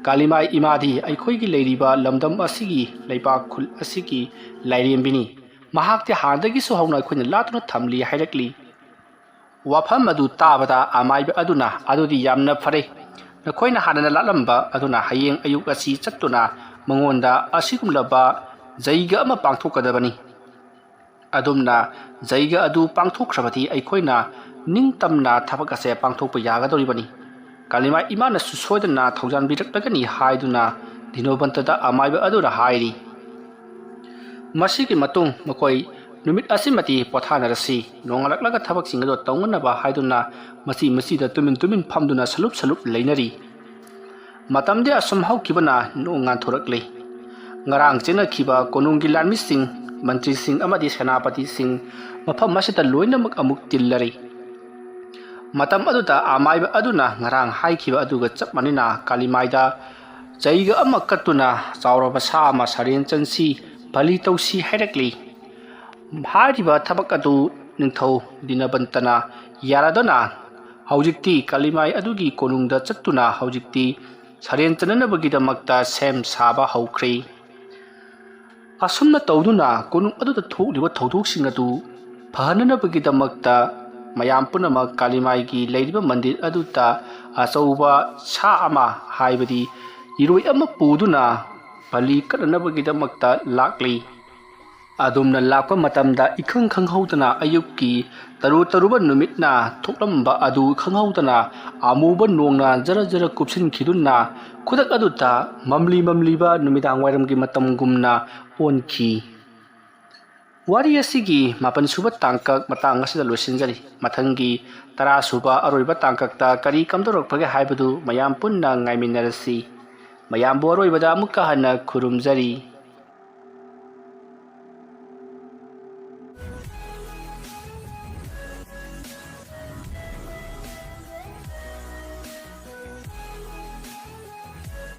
"ꯀꯥꯂꯤꯃꯥꯏ ꯏꯃꯥꯗꯤ ꯑꯩꯈꯣꯏꯒꯤ ꯂꯩꯔꯤꯕ ꯂꯝꯗꯝ ꯑꯁꯤꯒꯤ, ꯂꯩꯕꯥꯛ ꯈꯨꯜ ꯑꯁꯤꯒꯤ ꯂꯥꯏꯔꯦꯝꯕꯤꯅꯤ꯫ ꯃꯍꯥꯛꯇꯤ ꯍꯥꯟꯅꯗꯒꯤꯁꯨ ꯍꯧꯅ ꯑꯩꯈꯣꯏꯅ ꯂꯥꯠꯇꯨꯅ ꯊꯝꯂꯤ" ꯍꯥꯏꯔꯛꯂꯤ꯫ ꯋꯥꯐꯝ ꯑꯗꯨ ꯇꯥꯕꯗ ꯑꯃꯥꯏꯕ ꯑꯗꯨꯅ, "ꯑꯗꯨꯗꯤ ꯌꯥꯝꯅ ꯐꯔꯦ꯫ ꯅꯈꯣꯏꯅ ꯍꯥꯟꯅꯅ ꯂꯥꯠꯂꯝꯕ ꯑꯗꯨꯅ ꯍꯌꯦꯡ ꯑꯌꯨꯛ ꯑꯁꯤ ꯆꯠꯇꯨꯅ ꯃꯉꯣꯟꯗ ꯑꯁꯤꯒꯨꯝꯂꯕ ꯖꯩꯒ ꯑꯃ ꯄꯥꯡꯊꯣꯛꯀꯗꯕꯅꯤ꯫ ꯑꯗꯨꯝꯅ ꯖꯩꯒ ꯑꯗꯨ ꯄꯥꯡꯊꯣꯛꯈ꯭ꯔꯕꯗꯤ ꯑꯩꯈꯣꯏꯅ ꯅꯤꯡꯇꯝꯅ ꯊꯕꯛ ꯑꯁꯦ ꯄꯥꯡꯊꯣꯛꯄ ꯌꯥꯒꯗꯧꯔꯤꯕꯅꯤ꯫ ꯀꯥꯂꯤꯃꯥ ꯏꯃꯥꯅꯁꯨ ꯁꯣꯏꯗꯅ ꯊꯧꯖꯥꯟꯕꯤꯔꯛꯂꯒꯅꯤ" ꯍꯥꯏꯗꯨꯅ ꯗꯤꯅꯣꯕꯟꯇꯗ ꯑꯃꯥꯏꯕ ꯑꯗꯨꯅ ꯍꯥꯏꯔꯤ꯫ ꯃꯁꯤꯒꯤ ꯃꯇꯨꯡ ꯃꯈꯣꯏ ꯅꯨꯃꯤꯠ ꯑꯁꯤꯃꯗꯤ ꯄꯣꯊꯥꯅꯔꯁꯤ, ꯅꯣꯡꯉꯥꯜꯂꯛꯂꯒ ꯊꯕꯛꯁꯤꯡ ꯑꯗꯨ ꯇꯧꯅꯅꯕ ꯍꯥꯏꯗꯨꯅ ꯃꯆꯤ ꯃꯆꯤꯗ ꯇꯨꯃꯤꯟ ꯇꯨꯃꯤꯟ ꯐꯝꯗꯨꯅ ꯁꯂꯨꯞ ꯁꯂꯨꯞ ꯂꯩꯅꯔꯤ꯫ ꯃꯇꯝꯗꯤ ꯑꯁꯨꯝ ꯍꯧꯈꯤꯕꯅ ꯅꯣꯡ ꯉꯥꯟꯊꯣꯔꯛꯂꯤ꯫ ꯉꯔꯥꯡ ꯆꯦꯟꯅꯈꯤꯕ ꯀꯣꯅꯨꯡꯒꯤ ꯂꯥꯟꯃꯤꯁꯤꯡ, ꯃꯟꯇ꯭ꯔꯤꯁꯤꯡ ꯑꯃꯗꯤ ꯁꯦꯅꯥꯄꯇꯤꯁꯤꯡ ꯃꯐꯝ ꯑꯁꯤꯗ ꯂꯣꯏꯅꯃꯛ ꯑꯃꯨꯛ ꯇꯤꯜꯂꯔꯤ꯫ ꯃꯇꯝ ꯑꯗꯨꯗ ꯑꯃꯥꯏꯕ ꯑꯗꯨꯅ ꯉꯔꯥꯡ ꯍꯥꯏꯈꯤꯕ ꯑꯗꯨꯒ ꯆꯞ ꯃꯥꯟꯅꯅ ꯀꯥꯂꯤꯃꯥꯏꯗ ꯆꯩꯒ ꯑꯃ ꯀꯠꯇꯨꯅ ꯆꯥꯎꯔꯕ ꯁꯥ ꯑꯃ ꯁꯔꯦꯟ ꯆꯟꯁꯤ, ꯕꯂꯤ ꯇꯧꯁꯤ ꯍꯥꯏꯔꯛꯂꯤ꯫ ꯍꯥꯏꯔꯤꯕ ꯊꯕꯛ ꯑꯗꯨ ꯅꯤꯡꯊꯧ ꯗꯤꯅꯕꯟꯇꯅ ꯌꯥꯔꯗꯨꯅ ꯍꯧꯖꯤꯛꯇꯤ ꯀꯥꯂꯤꯃꯥꯏ ꯑꯗꯨꯒꯤ ꯀꯣꯅꯨꯡꯗ ꯆꯠꯇꯨꯅ ꯍꯧꯖꯤꯛꯇꯤ ꯁꯔꯦꯟ ꯆꯟꯅꯅꯕꯒꯤꯗꯃꯛꯇ ꯁꯦꯝ ꯁꯥꯕ ꯍꯧꯈ꯭ꯔꯦ꯫ ꯑꯁꯨꯝꯅ ꯇꯧꯗꯨꯅ ꯀꯣꯅꯨꯡ ꯑꯗꯨꯗ ꯊꯣꯛꯂꯤꯕ ꯊꯧꯗꯣꯛꯁꯤꯡ ꯑꯗꯨ ꯐꯍꯟꯅꯅꯕꯒꯤꯗꯃꯛꯇ ꯃꯌꯥꯝ ꯄꯨꯝꯅꯃꯛ ꯀꯥꯂꯤꯃꯥꯏꯒꯤ ꯂꯩꯔꯤꯕ ꯃꯟꯗꯤꯔ ꯑꯗꯨꯗ ꯑꯆꯧꯕ ꯁꯥ ꯑꯃ, ꯍꯥꯏꯕꯗꯤ ꯏꯔꯣꯏ ꯑꯃ ꯄꯨꯗꯨꯅ ꯕꯂꯤ ꯀꯠꯅꯅꯕꯒꯤꯗꯃꯛꯇ ꯂꯥꯛꯂꯤ꯫ ꯑꯗꯨꯝꯅ ꯂꯥꯛꯄ ꯃꯇꯝꯗ ꯏꯈꯪ ꯈꯪꯍꯧꯗꯅ ꯑꯌꯨꯛꯀꯤ ꯇꯔꯨ ꯇꯔꯨꯕ ꯅꯨꯃꯤꯠꯅ ꯊꯣꯛꯂꯝꯕ ꯑꯗꯨ ꯈꯪꯍꯧꯗꯅ ꯑꯃꯨꯕ ꯅꯣꯡꯅ ꯖꯔ ꯖꯔ ꯀꯨꯞꯁꯤꯟꯈꯤꯗꯨꯅ ꯈꯨꯗꯛ ꯑꯗꯨꯗ ꯃꯝꯂꯤ ꯃꯝꯂꯤꯕ ꯅꯨꯃꯤꯗꯥꯡ ꯋꯥꯏꯔꯝꯒꯤ ꯃꯇꯝꯒꯨꯝꯅ ꯑꯣꯟꯈꯤ꯫ ꯋꯥꯔꯤ ꯑꯁꯤꯒꯤ ꯃꯥꯄꯟ ꯁꯨꯕ ꯇꯥꯡꯀꯛ ꯃꯇꯥꯡ ꯑꯁꯤꯗ ꯂꯣꯏꯁꯤꯟꯖꯔꯤ꯫ ꯃꯊꯪꯒꯤ ꯇꯔꯥ ꯁꯨꯕ ꯑꯔꯣꯏꯕ ꯇꯥꯡꯀꯛꯇ ꯀꯔꯤ ꯀꯝꯗꯧꯔꯛꯄꯒꯦ ꯍꯥꯏꯕꯗꯨ ꯃꯌꯥꯝ ꯄꯨꯟꯅ ꯉꯥꯏꯃꯤꯟꯅꯔꯁꯤ꯫ ꯃꯌꯥꯝꯕꯨ ꯑꯔꯣꯏꯕꯗ ꯑꯃꯨꯛꯀ ꯍꯟꯅ ꯈꯨꯔꯨꯝꯖꯔꯤ꯫